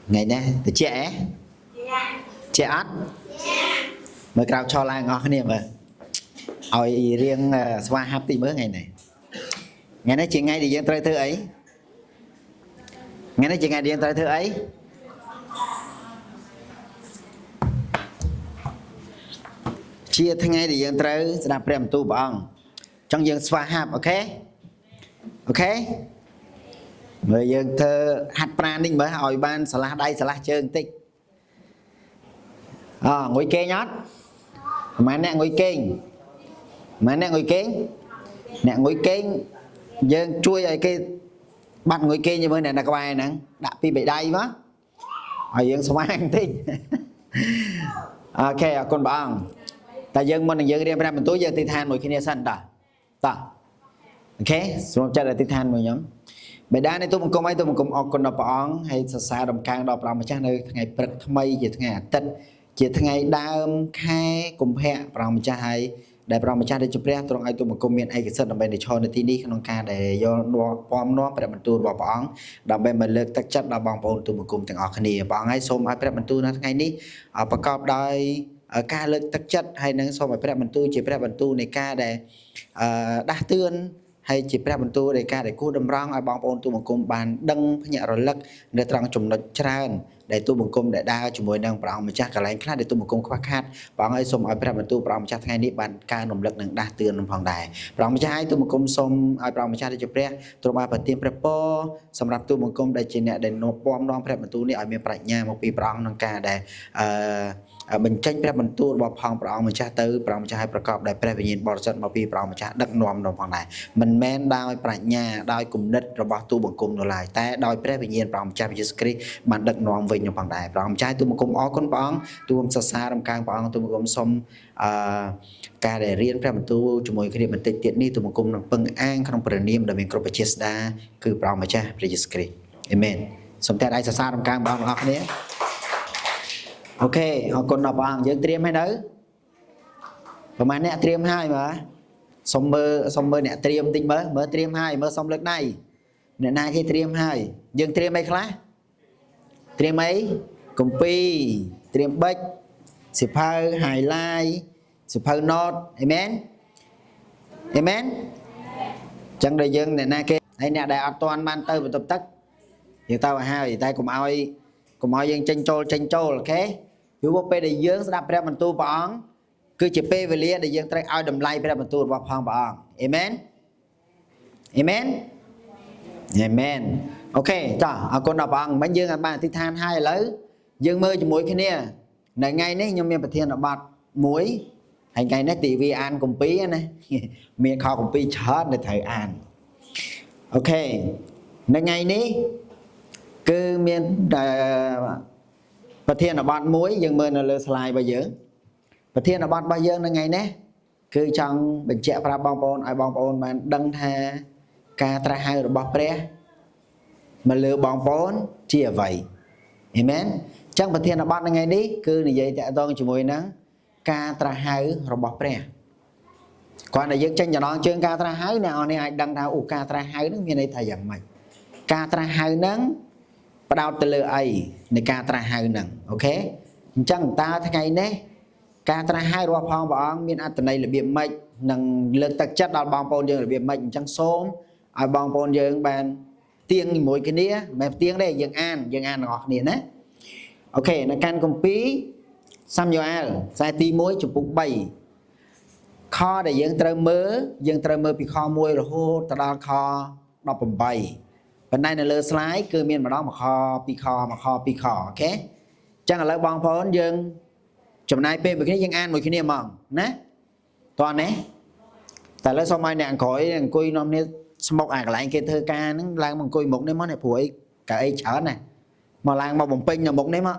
ថ្ងៃនេះតិចហ៎ជាអត់មើលក្រោកឈរឡើងអស់គ្នាមើលឲ្យរៀងស្វាហាប់តិចមើលថ្ងៃនេះថ្ងៃនេះជាថ្ងៃដែលយើងត្រូវធ្វើអីថ្ងៃនេះជាថ្ងៃដែលយើងត្រូវធ្វើអីជាថ្ងៃដែលយើងត្រូវស្ដាប់ព្រះបន្ទូលព្រះអង្គចង់យើងស្វាហាប់ OK OK មើលយើងធ្វើហាត់ប្រាណនេះមើលឲ្យបានឆ្លាស់ដៃឆ្លាស់ជើងបន្តិចអងុយគេងអត់ប្រហែលអ្នកងុយគេងប្រហែលអ្នកងុយគេងអ្នកងុយគេងយើងជួយឲ្យគេបាត់ងុយគេងជាមួយអ្នកនៅក្បែរហ្នឹងដាក់ពីបៃដៃមកឲ្យយើងស្វាងបន្តិច OK អរគុណព្រះអង្គតែយើងមុននឹងយើងរៀនព្រះបន្ទូលយើងអធិដ្ឋានមួយគ្នាសិនតោះតោះ OK សូមចិត្តអធិដ្ឋានមួយខ្ញុំបិតានៃទូបង្គំឲ្យទូបង្គំអរគុណដល់ព្រះអង្គហើយសរសើរដំកើងដល់ព្រះម្ចាស់នៅថ្ងៃព្រឹកថ្មីជាថ្ងៃអាទិត្យជាថ្ងៃដើមខែកុម្ភៈព្រះម្ចាស់ហើយដែលព្រះម្ចាស់ដែលជាព្រះទ្រង់ឲ្យទូបង្គំមានឯកសិទ្ធិដើម្បីនៅឈរនៅទីនេះក្នុងការដែលយកពំនាំព្រះបន្ទូលរបស់ព្រះអង្គដើម្បីមកលើកទឹកចិត្តដល់បងប្អូនទូបង្គំទាំងអស់គ្នាព្រះអង្គហើយសូមឲ្យព្រះបន្ទូលនៅថ្ងៃនេះប្រកបដោយការលើកទឹកចិត្តហើយនឹងសូមឲ្យព្រះបន្ទូលជាព្រះបន្ទូលនៃការដែលដាស់តឿនហើយជាព្រះបន្ទូលនៃការដែលគួរតម្រង់ឲ្យបងប្អូនទូបង្គំបានដឹងភ្ញាក់រលឹកនៅត្រង់ចំណុចច្រើនដែលទូបង្គំដែលដើរជាមួយនឹងព្រះអង្គម្ចាស់កន្លែងខ្លះដែលទូបង្គំខ្វះខាតព្រះអង្គឲ្យសូមឲ្យព្រះបន្ទូលព្រះអង្គម្ចាស់ថ្ងៃនេះបានការរំលឹកនិងដាស់តឿននឹងផងដែរព្រះអង្គម្ចាស់ឲ្យទូបង្គំសូមឲ្យព្រះអង្គម្ចាស់ដែលជាព្រះទ្រង់បានប្រទានព្រះពរសម្រាប់ទូបង្គំដែលជាអ្នកដែលនាំពំនាំព្រះបន្ទូលនេះឲ្យមានប្រាជ្ញាមកពីព្រះអង្គក្នុងការដែលបញ្ចេញព្រះបន្ទូលរបស់ផងព្រះអង្គម្ចាស់ទៅព្រះអង្គម្ចាស់ឲ្យប្រកបដោយព្រះវិញ្ញាណបរិសុទ្ធមកពីព្រះអង្គម្ចាស់ដឹកនាំដល់ផងដែរមិនមែនដោយប្រាជ្ញាដោយគំនិតរបស់ទូបង្គំនោះឡើយតែដោយព្រះវិញ្ញាណព្រះអង្គម្ចាស់ព្រះយេស៊ូវគ្រីស្ទបានដឹកនាំវិញផងដែរព្រះអង្គម្ចាស់ទូបង្គំអរគុណព្រះអង្គទូបង្គំសរសើររំកើងព្រះអង្គទូបង្គំសូមការដែលរៀនព្រះបន្ទូលជាមួយគ្នាបន្តិចទៀតនេះទូបង្គំនឹងពឹងអាងក្នុងព្រះនាមដ៏មានគ្រប់ព្រះជាស្ដាគឺព្រះអង្គម្ចាស់ព្រះយេស៊ូវគ្រីស្ទអាមែនសូមតែដៃសរសើររំកើងព្រះអង្គទាំងអស់គ្នា OK អរគុណដល់ព្រះអង្គយើងត្រៀមហើយនៅប្រហែលអ្នកត្រៀមហើយមើលសុំមើលសុំមើលអ្នកត្រៀមតិចមើលមើលត្រៀមហើយមើលសុំលើកដៃអ្នកណាគេត្រៀមហើយយើងត្រៀមអីខ្លះត្រៀមអីគម្ពីរត្រៀមប៊ិចសៀវភៅ highlight សៀវភៅ note អាមែនអាមែនអញ្ចឹងដល់យើងអ្នកណាគេហើយអ្នកដែលអត់ទាន់បានទៅបន្ទប់ទឹកយើងទៅឲ្យហើយតែកុំឲ្យយើងចេញចូល OK ព្រោះពេលដែលយើងស្ដាប់ព្រះបន្ទូលព្រះអង្គគឺជាពេលវេលាដែលយើងត្រូវឲ្យតម្លៃព្រះបន្ទូលរបស់ផងព្រះអង្គអាមែនអាមែនអាមែន OK ចាអរគុណដល់ព្រះអង្គមិញយើងបានអធិដ្ឋានហើយឥឡូវយើងមើលជាមួយគ្នានៅថ្ងៃនេះខ្ញុំមានប្រធានបទមួយហើយថ្ងៃនេះទីវាអានគម្ពីរណាមានខគម្ពីរច្រើនដែលត្រូវអាន OK នៅថ្ងៃនេះគឺមានប្រធានបទមួយយើងមើលនៅលើ slide របស់យើងប្រធានបទរបស់យើងនៅថ្ងៃនេះគឺចង់បញ្ជាក់ប្រាប់បងប្អូនឲ្យបងប្អូនបានដឹងថាការត្រាស់ហៅរបស់ព្រះមកលើបងប្អូនជាអ្វីអាមែនអញ្ចឹងប្រធានបទនៅថ្ងៃនេះគឺនិយាយតាក់ទងជាមួយនឹងការត្រាស់ហៅរបស់ព្រះគ្រាន់តែយើងចេញចំណងជើងការត្រាស់ហៅអ្នកនរនេះអាចដឹងថាអូការត្រាស់ហៅនឹងមានន័យថាយ៉ាងម៉េចការត្រាស់ហៅនឹងផ្ដោតទៅលើអីនៃការត្រាស់ហៅនឹង OK អញ្ចឹងតើថ្ងៃនេះការត្រាស់ហៅរបស់ផងព្រះអង្គមានអត្ថន័យរបៀបម៉េចនិងលើកទឹកចិត្តដល់បងប្អូនយើងរបៀបម៉េចអញ្ចឹងសូមឲ្យបងប្អូនយើងបានទៀងជាមួយគ្នាមិនមែនទៀងទេយើងអានទាំងអស់គ្នាណា OK នៅកាន់គម្ពីរសាមយ៉ូអែលខ្សែទី1ចំពុក3ខដែលយើងត្រូវមើលពីខ1រហូតទៅដល់ខ18ប៉ុន្តែនៅលើ slide គឺមានម្ដងមួយខពីរខមួយខពីរខ OK អញ្ចឹងឥឡូវបងប្អូនយើងចំណាយពេលមួយគ្នាយើងអានមួយគ្នាហ្មងណាតោះនេះតែឥឡូវសូមឲ្យអ្នកអង្គុយអង្គុយនាំគ្នាស្មុកអាកន្លែងគេធ្វើការហ្នឹងឡើងមកអង្គុយមុខនេះមកនេះព្រោះអីកៅអីច្រើនណាមកឡើងមកបំពេញនៅមុខនេះមក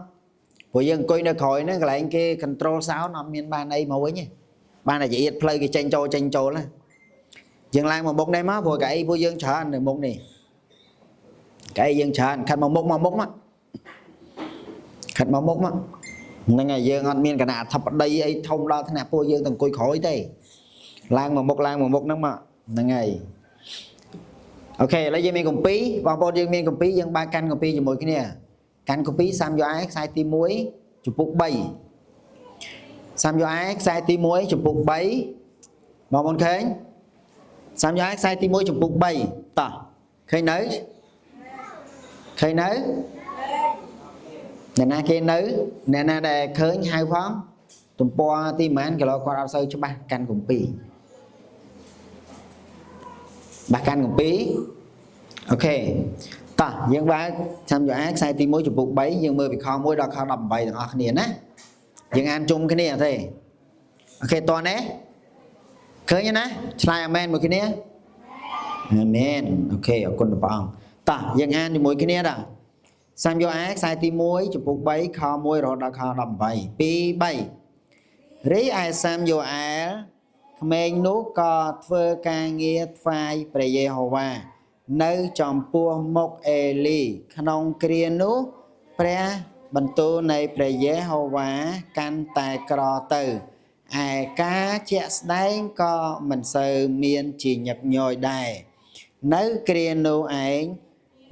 ព្រោះយើងអង្គុយនៅក្រោយហ្នឹងកន្លែងគេ control sound អត់មានបានអីមកវិញទេបានតែចៀតផ្លូវគេចេញចូលណាយើងឡើងមកមុខនេះមកព្រោះកៅអីពួកយើងច្រើននៅមុខនេះកៅអីយើងច្រើនខាត់មកមុខមកខាត់មកមុខមកហ្នឹងហើយយើងអត់មានគណៈអធិបតីអីធំដល់ថ្នាក់ពួកយើងទៅអង្គុយក្រោយទេឡើងមកមុខហ្នឹងមកហ្នឹងហើយ OK ឥឡូវយើងមានគម្ពីរបងប្អូនយើងមានគម្ពីរយើងបើកកាន់គម្ពីរជាមួយគ្នា កាន់គម្ពីរសាមយ៉ូអែខ្សែទី1ជំពូក3សាមយ៉ូអែខ្សែទី1ជំពូក3បងប្អូនឃើញសាមយ៉ូអែខ្សែទី1ជំពូក3តោះឃើញនៅឃើញនៅអ្នកណាគេនៅអ្នកណាដែលឃើញហៅផងទំព័រទីប៉ុន្មានគីឡូគាត់អត់សូវច្បាស់កាន់គម្ពីរបាសកាន់គម្ពីរអូខេតោះយើងបើកសាមយ៉ូអែខ្សែទី1ជំពូក3យើងមើលពីខ1ដល់ខ18ទាំងអស់គ្នាណាយើងអានជុំគ្នាអត់ទេអូខេតោះនេះឃើញទេណាឆ្លើយអាមែនមួយគ្នាអាមែនអូខេអរគុណព្រះអង្គតោះយើងអានជាមួយគ្នាដល់សាមយ៉ូអែខ្សែទី1ជំពូក3ខ1រហូតដល់ខ18 2 3រីឯសាមយ៉ូអែលក្មេងនោះក៏ធ្វើការងារថ្វាយព្រះយេហូវ៉ានៅចំពោះមុខអេលីក្នុងគ្រានោះព្រះបន្ទូលនៃព្រះយេហូវ៉ាកាន់តែក្រទៅឯការជាក់ស្ដែងក៏មិនសូវមានជាញឹកញយដែរនៅគ្រានោះឯង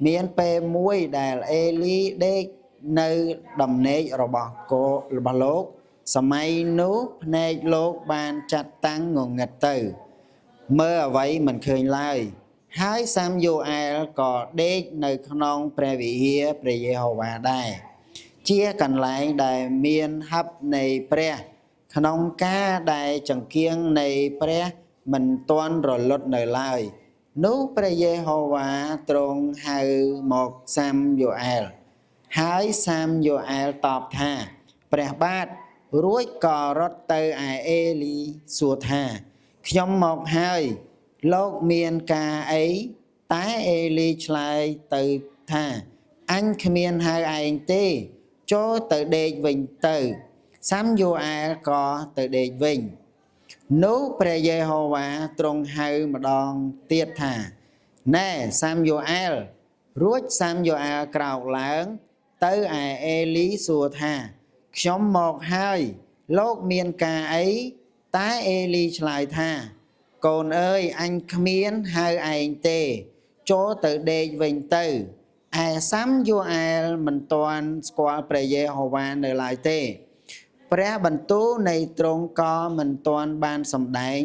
មានពេលមួយដែលអេលីដេកនៅដំណេករបស់កោរបស់លោកសម័យនោះភ្នែកលោកបានចាត់តាំងងងឹតទៅមើលអ្វីមិនឃើញឡើយហើយសាមយ៉ូអែលក៏ដេកនៅក្នុងព្រះវិហារព្រះយេហូវ៉ាដែរជាកន្លែងដែលមានហឹបនៃព្រះក្នុងការដែលចង្គៀងនៃព្រះមិនទាន់រលត់នៅឡើយនោះព្រះយេហូវ៉ាទ្រង់ហៅមកសាមយ៉ូអែលហើយសាមយ៉ូអែលតបថាព្រះបាទរួចក៏រត់ទៅឯអេលីសួរថាខ្ញុំមកហើយលោកមានការអីតែអេលីឆ្លើយទៅថាអញគ្មានហៅឯងទេចូលទៅដេកវិញទៅសាមយ៉ូអែលក៏ទៅដេកវិញនោះព្រះយេហូវ៉ាទ្រង់ហៅម្ដងទៀតថាណែសាមយ៉ូអែលរួចសាមយ៉ូអែលក្រោកឡើងទៅឯអេលីសួរថាខ្ញុំមកហើយលោកមានការអីតែអេលីឆ្លើយថាកូនអើយអញគ្មានហៅឯងទេចូលទៅដេកវិញទៅឯសាមយ៉ូអែលមិនទាន់ស្គាល់ព្រះយេហូវ៉ានៅឡើយទេព្រះបន្ទូលនៃទ្រង់ក៏មិនទាន់បានសម្ដែង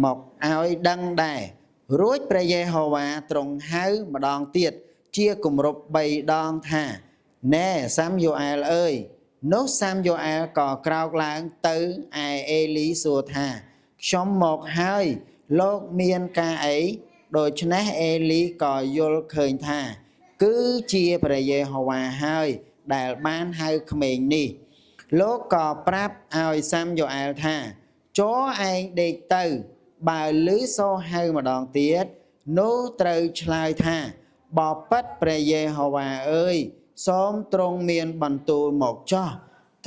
មកឲ្យដឹងដែររួចព្រះយេហូវ៉ាទ្រង់ហៅម្ដងទៀតជាគម្រប់3ដងថាណែសាមយ៉ូអែលអើយនោះសាមយ៉ូអែលក៏ក្រោកឡើងទៅឯអេលីសួរថាខ្ញុំមកហើយលោកមានការអីដូច្នេះអេលីក៏យល់ឃើញថាគឺជាព្រះយេហូវ៉ាហើយដែលបានហៅក្មេងនេះលោកក៏ប្រាប់ឲ្យសាមយ៉ូអែលថាចូលឯងដេកទៅបើឮសូរហៅម្ដងទៀតនោះត្រូវឆ្លើយថាបបិទ្ធព្រះយេហូវ៉ាអើយសូមទ្រង់មានបន្ទូលមកចោះ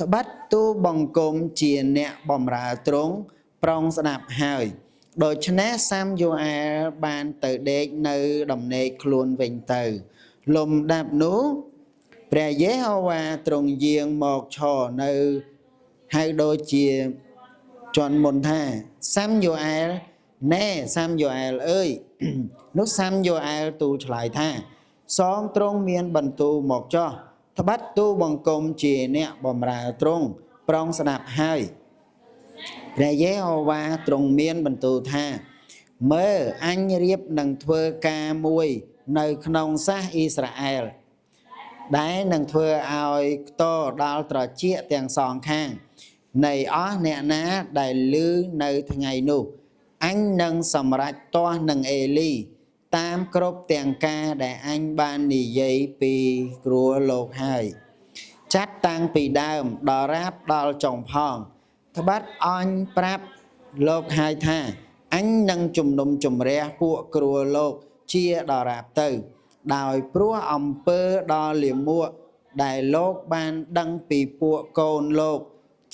ត្បិតទូលបង្គំជាអ្នកបម្រើទ្រង់ប្រងស្ដាប់ហើយដូច្នេះសាមយ៉ូអែលបានទៅដេកនៅដំណេកខ្លួនវិញទៅលំដាប់នោះព្រះយេហូវ៉ាទ្រង់យាងមកឈរនៅហៅដូចជាជន់មុនថាសាមយ៉ូអែលណែសាមយ៉ូអែលអើយនោះសាមយ៉ូអែលទូលឆ្លើយថាសូមទ្រង់មានបន្ទូលមកចោះត្បិតទូលបង្គំជាអ្នកបម្រើទ្រង់ប្រងស្ដាប់ហើយព្រះយេហូវ៉ាទ្រង់មានបន្ទូលថាមើលអញរៀបនឹងធ្វើការមួយនៅក្នុងសាសអ៊ីស្រាអែលដែលនឹងធ្វើឲ្យខ្ទរដល់ត្រចៀកទាំងសងខាងនៃអស់អ្នកណាដែលឮនៅថ្ងៃនោះអញនឹងសម្រេចទាស់នឹងអេលីតាមគ្រប់ទាំងការដែលអញបាននិយាយពីគ្រួលោកហើយចាត់តាំងពីដើមដល់រាបដល់ចុងផងត្បិតអញប្រាប់លោកហើយថាអញនឹងជំនុំជម្រះពួកគ្រួលោកជាដល់រាបទៅដោយព្រោះអំពើដ៏លាមកដែលលោកបានដឹងពីពួកកូនលោក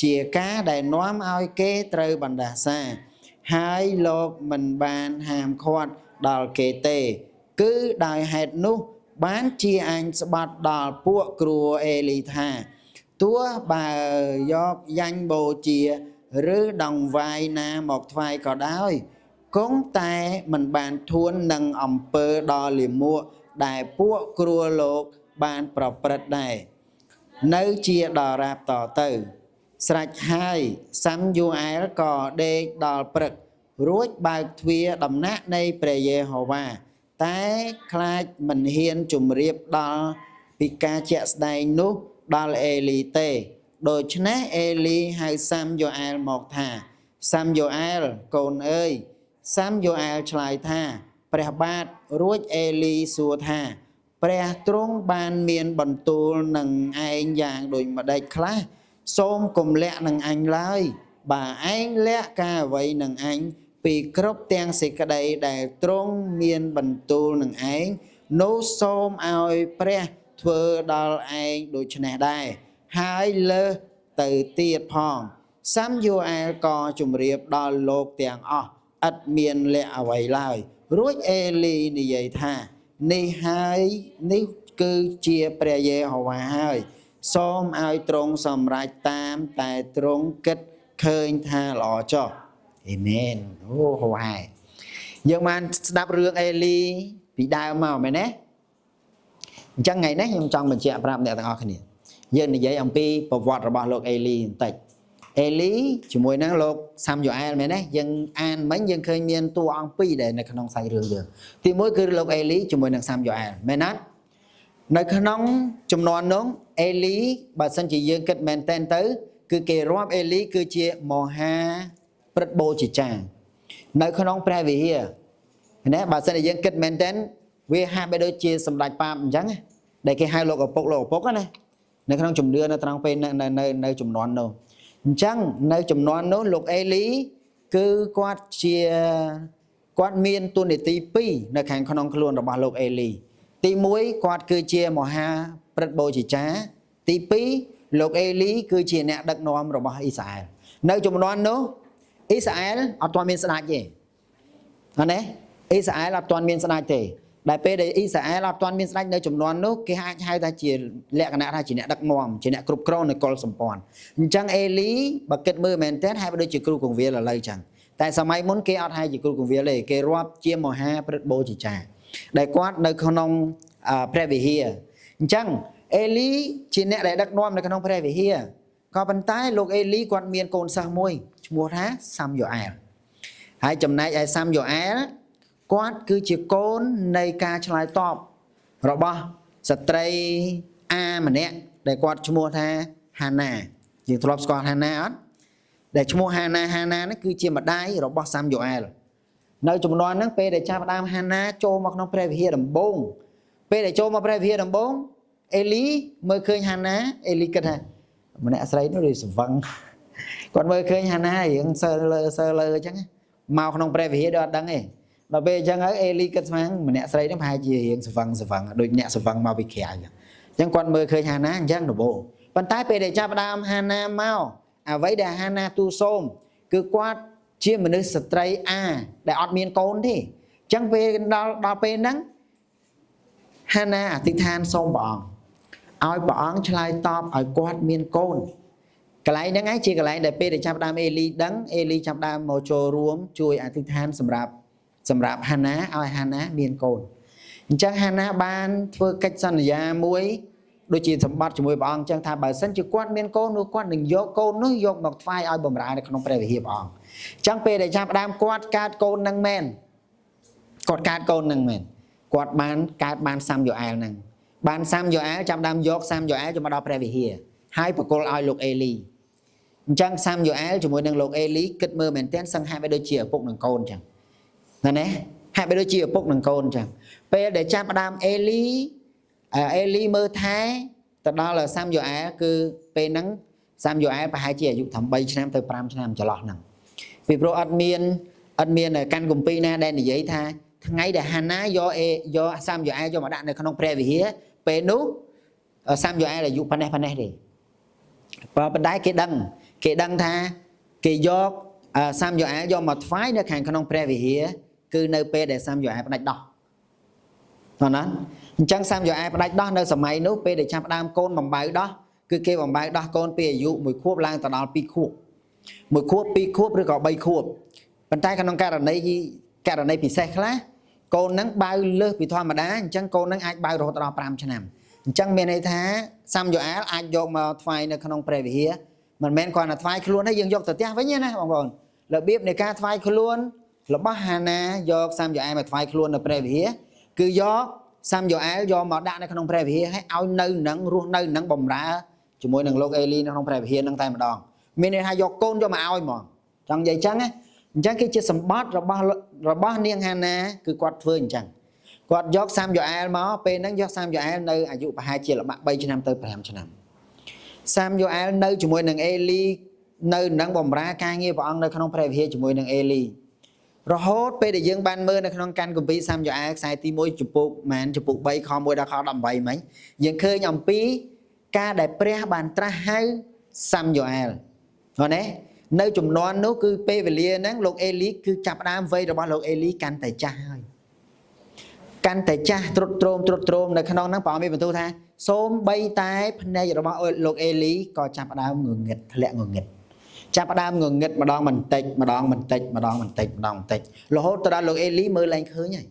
ជាការដែលនាំឲ្យគេត្រូវបណ្ដាសាហើយលោកមិនបានហាមឃាត់ដល់គេទេគឺដោយហេតុនោះបានជាអញស្បត់ដល់ពួកគ្រួអេលីថាទោះបើយកយ៉ាញ់បូជាឬដង្វាយណាមកថ្វាយក៏ដោយគង់តែមិនបានធួននឹងអំពើដ៏លាមកដែលពួកគ្រួលោកបានប្រព្រឹត្តដែរ នៅជាដរាបតទៅ ស្រេចហើយសាំយូអែលក៏ដេកដល់ព្រឹក រួចបើកទ្វារដំណាក់នៃព្រះយេហូវ៉ាតែខ្លាចមិនហ៊ានជម្រាបដល់ពីការជាក់ស្ដែងនោះដល់អេលីទេ ដូច្នេះអេលីហៅសាំយូអែលមកថា សាំយូអែលកូនអើយ សាំយូអែលឆ្លើយថា ព្រះបាទរួចអេលីសួរថា ព្រះទ្រង់បានមានបន្ទូលនឹងឯងយ៉ាងដូចម្ដេចខ្លះ សូមកុំលាក់នឹងអញឡើយ បើឯងលាក់ការអ្វីនឹងអញពីគ្រប់ទាំងសេចក្តីដែលទ្រង់មានបន្ទូលនឹងឯងនោះ សូមឲ្យព្រះធ្វើដល់ឯងដូច្នេះដែរ ហើយលើសទៅទៀតផង សាំយូអែលក៏ជម្រាបដល់លោកទាំងអស់ឥតមានលាក់អ្វីឡើយ រួចអេលីនិយាយថា នេះហើយនេះគឺជាព្រះយេហូវ៉ាហើយ សូមឲ្យទ្រង់សម្រេចតាមតែទ្រង់គិតឃើញថាល្អចុះ អេមែនអូហូហែយើងបានស្ដាប់រឿងអេលីពីដើមមកមែនទេអញ្ចឹងថ្ងៃនេះខ្ញុំចង់បញ្ជាក់ប្រាប់អ្នកទាំងអស់គ្នា យើងនិយាយអំពីប្រវត្តិរបស់លោកអេលីបន្តិច អេលីជាមួយនឹងលោកសាំយូអែលមែនទេយើងអានមិញយើងឃើញមានតួអង្គពីរដែលនៅក្នុងសាច់រឿងយើង ទីមួយគឺលោកអេលីជាមួយនឹងសាំយូអែលមែនណានៅក្នុងចំនួននោះអេលីបើសិនជាយើងគិតមែនតែនទៅ គឺគេរាប់អេលីគឺជាមហាព្រឹទ្ធបូជាចារនៅក្នុងព្រះវិហារណាបើសិនជាយើងគិតមែនតែនវាហាក់បីដូចជាសម្ដេចប៉ាបអញ្ចឹងដែលគេហៅលោកឪពុកលោកឪពុកណានៅក្នុងជំនឿនៅត្រង់ពេលនៅនៅនៅចំនួននោះអញ្ចឹងនៅចំនួននោះលោកអេលីគឺគាត់ជាគាត់មានតួនាទីពីរនៅខាងក្នុងខ្លួនរបស់លោកអេលី ទី1គាត់គឺជាមហាព្រឹទ្ធបូជាចារទី2លោកអេលីគឺជាអ្នកដឹកនាំរបស់អ៊ីស្រាអែលនៅចំនួននោះអ៊ីស្រាអែលអត់ទាន់មានស្ដេចទេណាអ៊ីស្រាអែលអត់ទាន់មានស្ដេចទេដែលពេលដែលអ៊ីស្រាអែលអត់ទាន់មានស្ដេចនៅចំនួននោះគេអាចហៅថាជាលក្ខណៈថាជាអ្នកដឹកនាំជាអ្នកគ្រប់គ្រងនៅកុលសម្ព័ន្ធអញ្ចឹងអេលីបើគិតមើលមែនទែនហៅដូចជាគ្រូគង្វាលឥឡូវចឹងតែសម័យមុនគេអត់ហៅជាគ្រូគង្វាលទេគេរាប់ជាមហាព្រឹទ្ធបូជាចារដែលគាត់នៅក្នុងព្រះវិហារអញ្ចឹងអេលីជាអ្នកដែលដឹកនាំនៅក្នុងព្រះវិហារក៏ប៉ុន្តែលោកអេលីគាត់មានកូនសិស្សមួយឈ្មោះថាសាំយូអែលហើយចំណែកឯសាំយូអែលគាត់គឺជាកូននៃការឆ្លើយតបរបស់ស្ត្រីអាម្នាក់ដែលគាត់ឈ្មោះថាហាណាយើងធ្លាប់ស្គាល់ហាណាអត់ដែលឈ្មោះហាណាហាណានេះគឺជាម្ដាយរបស់សាំយូអែលនៅចំនួនហ្នឹងពេលដែលចាប់ផ្ដើមហាណាចូលមកក្នុងព្រះវិហារដំបូងពេលដែលចូលមកព្រះវិហារដំបូងអេលីមើលឃើញហាណាអេលីគិតថាម្នាក់ស្រីនោះដូចស្វឹងគាត់មើលឃើញហាណារៀងសើលើសើលើអញ្ចឹងមកក្នុងព្រះវិហារដូចអត់ដឹងទេដល់ពេលអញ្ចឹងហើយអេលីគិតស្មានម្នាក់ស្រីនេះប្រហែលជារៀងស្វឹងស្វឹងដូចអ្នកស្វឹងមកពីក្រៅអញ្ចឹងគាត់មើលឃើញហាណាអញ្ចឹងដំបូងប៉ុន្តែពេលដែលចាប់ផ្ដើមហាណាមកអ្វីដែលហាណាទូសូមគឺគាត់ជាមនុស្សស្ត្រីអាដែលអត់មានកូនទេអញ្ចឹងពេលដល់ដល់ពេលហ្នឹងហាណាអធិដ្ឋានសូមព្រះអង្គឲ្យព្រះអង្គឆ្លើយតបឲ្យគាត់មានកូនកន្លែងហ្នឹងឯងជាកន្លែងដែលពេលដែលចាប់ផ្ដើមអេលីដឹងអេលីចាប់ផ្ដើមមកចូលរួមជួយអធិដ្ឋានសម្រាប់ហាណាឲ្យហាណាមានកូនអញ្ចឹងហាណាបានធ្វើកិច្ចសន្យាមួយដូចជាសម្បត្តិជាមួយព្រះអង្គអញ្ចឹងថាបើសិនជាគាត់មានកូននោះគាត់នឹងយកកូននោះយកមកថ្វាយឲ្យបម្រើនៅក្នុងព្រះវិហារព្រះអង្គអញ្ចឹងពេលដែលចាប់ផ្ដើមគាត់កើតកូននឹងមែនគាត់កើតកូននឹងមែនគាត់បានកើតបានសាំយូអែលហ្នឹងបានសាំយូអែលចាប់ដើមយកសាំយូអែលចូលមកដល់ព្រះវិហារហើយប្រគល់ឲ្យលោកអេលីអញ្ចឹងសាំយូអែលជាមួយនឹងលោកអេលីគិតមើលមែនទែនសឹងហាក់បីដូចជាឪពុកនិងកូនអញ្ចឹងណាណាហាក់បីដូចជាឪពុកនិងកូនអញ្ចឹងពេលដែលចាប់ផ្ដើមអេលីមើលថែទៅដល់សាំយូអែលគឺពេលហ្នឹងសាំយូអែលប្រហែលជាអាយុត្រឹម3ឆ្នាំទៅ5ឆ្នាំចន្លោះហ្នឹងពីព្រោះអត់មានកាន់គម្ពីរណាដែលនិយាយថាថ្ងៃដែលហាណាយកយកសាំយូអែលយកមកដាក់នៅក្នុងព្រះវិហារពេលនោះសាំយូអែលអាយុប៉ុណ្ណេះប៉ុណ្ណេះទេបើប៉ុន្តែគេដឹងថាគេយកសាំយូអែលយកមកថ្វាយនៅខាងក្នុងព្រះវិហារគឺនៅពេលដែលសាំយូអែលផ្ដាច់ដោះតោះណាអញ្ចឹងសាំយូអែលផ្ដាច់ដោះនៅសម័យនោះពេលដែលចាប់ដើមកូនបំបៅដោះគឺគេបំបៅដោះកូនពីអាយុ1ខួបឡើងទៅដល់2ខួប1ខួប2ខួបឬក៏3ខួបប៉ុន្តែក្នុងករណីពិសេសខ្លះកូនហ្នឹងបៅលើសពីធម្មតាអញ្ចឹងកូនហ្នឹងអាចបៅរហូតដល់5ឆ្នាំ អញ្ចឹងមានន័យថាសាំយ៉ូអែលអាចយកមកថ្វាយនៅក្នុងព្រះវិហារមិនមែនគ្រាន់តែថ្វាយខ្លួនទេយើងយកទៅផ្ទះវិញណាបងប្អូនរបៀបនៃការថ្វាយខ្លួនរបស់ហាណាយកសាំយ៉ូអែលមកថ្វាយខ្លួននៅព្រះវិហារគឺយកសាំយ៉ូអែលយកមកដាក់នៅក្នុងព្រះវិហារហើយឲ្យនៅនឹងរស់នៅនឹងបំរើជាមួយនឹងលោកអេលីនៅក្នុងព្រះវិហារនឹងតែម្ដងមានន័យថាយកកូនយកមកឲ្យហ្មងចង់និយាយចឹងណាអញ្ចឹងគឺជាសម្បត្តិរបស់នាងហាណាគឺគាត់ធ្វើអញ្ចឹងគាត់យកសាំយ៉ូអែលមកពេលហ្នឹងយកសាំយ៉ូអែលនៅអាយុប្រហែលជាល្បាក់3ឆ្នាំទៅ5ឆ្នាំសាំយ៉ូអែលនៅជាមួយនឹងអេលីនៅនឹងបំរើការងារព្រះអង្គនៅក្នុងព្រះវិហារជាមួយនឹងអេលីរហូតពេលដែលយើងបានមើលនៅក្នុងកាន់គម្ពីរសាំយ៉ូអែលខ្សែទី1ចំពុកម៉ានចំពុក3ខ1ដល់ខ18មិញយើងឃើញអំពីការដែលព្រះបានត្រាស់ហៅសាំយ៉ូអែលឃើញទេនៅចំនួននោះគឺពេលវេលាហ្នឹងលោកអេលីគឺចាប់ផ្ដើមវ័យរបស់លោកអេលីកាន់តែចាស់ហើយកាន់តែចាស់ទ្រុឌទ្រោមទ្រុឌទ្រោមនៅក្នុងហ្នឹងព្រះអង្គមានបន្ទូលថាសូមបីតែភ្នែករបស់លោកអេលីក៏ចាប់ផ្ដើមងងឹតធ្លាក់ងងឹតចាប់ផ្ដើមងងឹតម្ដងបន្តិចម្ដងបន្តិចម្ដងបន្តិចម្ដងបន្តិចរហូតទៅដល់លោកអេលីមើលឡើងឃើញហើយ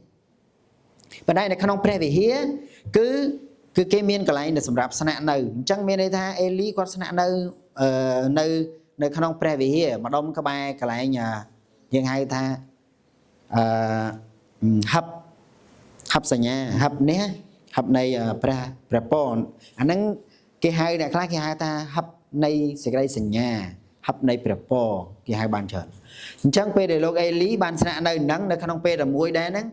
ប៉ុន្តែនៅក្នុងព្រះវិហារគឺគេមានកន្លែងដែលសម្រាប់ស្នាក់នៅអញ្ចឹងមានន័យថាអេលីគាត់ស្នាក់នៅនៅក្នុងព្រះវិហារម្ដុំក្បែរកន្លែងយើងហៅថាអឺហឹបហឹបសញ្ញាហឹបនេះហឹបនៃព្រះពរអាហ្នឹងគេហៅអ្នកខ្លះគេហៅថាហឹបនៃសេចក្តីសញ្ញាហឹបនៃព្រះពរគេហៅបានច្រើនអញ្ចឹងពេលដែលលោកអេលីបានស្នាក់នៅហ្នឹងនៅក្នុងពេលតែមួយដែរហ្នឹង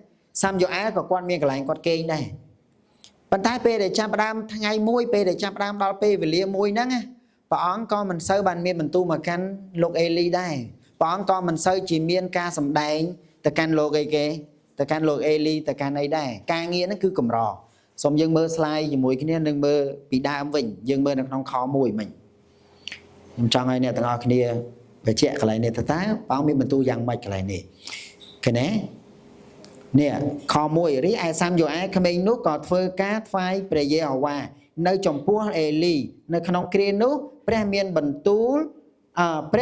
សាំយ៉ូអែលក៏គាត់មានកន្លែងគាត់គេងដែរប៉ុន្តែពេលដែលចាប់ផ្ដើមថ្ងៃមួយពេលដែលចាប់ផ្ដើមដល់ពេលវេលាមួយហ្នឹងព្រះអង្គក៏មិនសូវបានមានបន្ទូលមកកាន់លោកអេលីដែរព្រះអង្គក៏មិនសូវជាមានការសម្ដែងទៅកាន់លោកអីគេទៅកាន់លោកអេលីទៅកាន់អីដែរការងារហ្នឹងគឺកម្រសូមយើងមើល slide ជាមួយគ្នានឹងមើលពីដើមវិញយើងមើលនៅក្នុងខ1មិញខ្ញុំចង់ឲ្យអ្នកទាំងអស់គ្នាបញ្ជាក់កន្លែងនេះតើព្រះអង្គមានបន្ទូលយ៉ាងម៉េចកន្លែងនេះឃើញទេនេះខ1រីឯសាំយ៉ូអែលក្មេងនោះក៏ធ្វើការថ្វាយព្រះយេហូវ៉ានៅចំពោះអេលីនៅក្នុងគ្រានោះព្រះមានបន្ទូលព្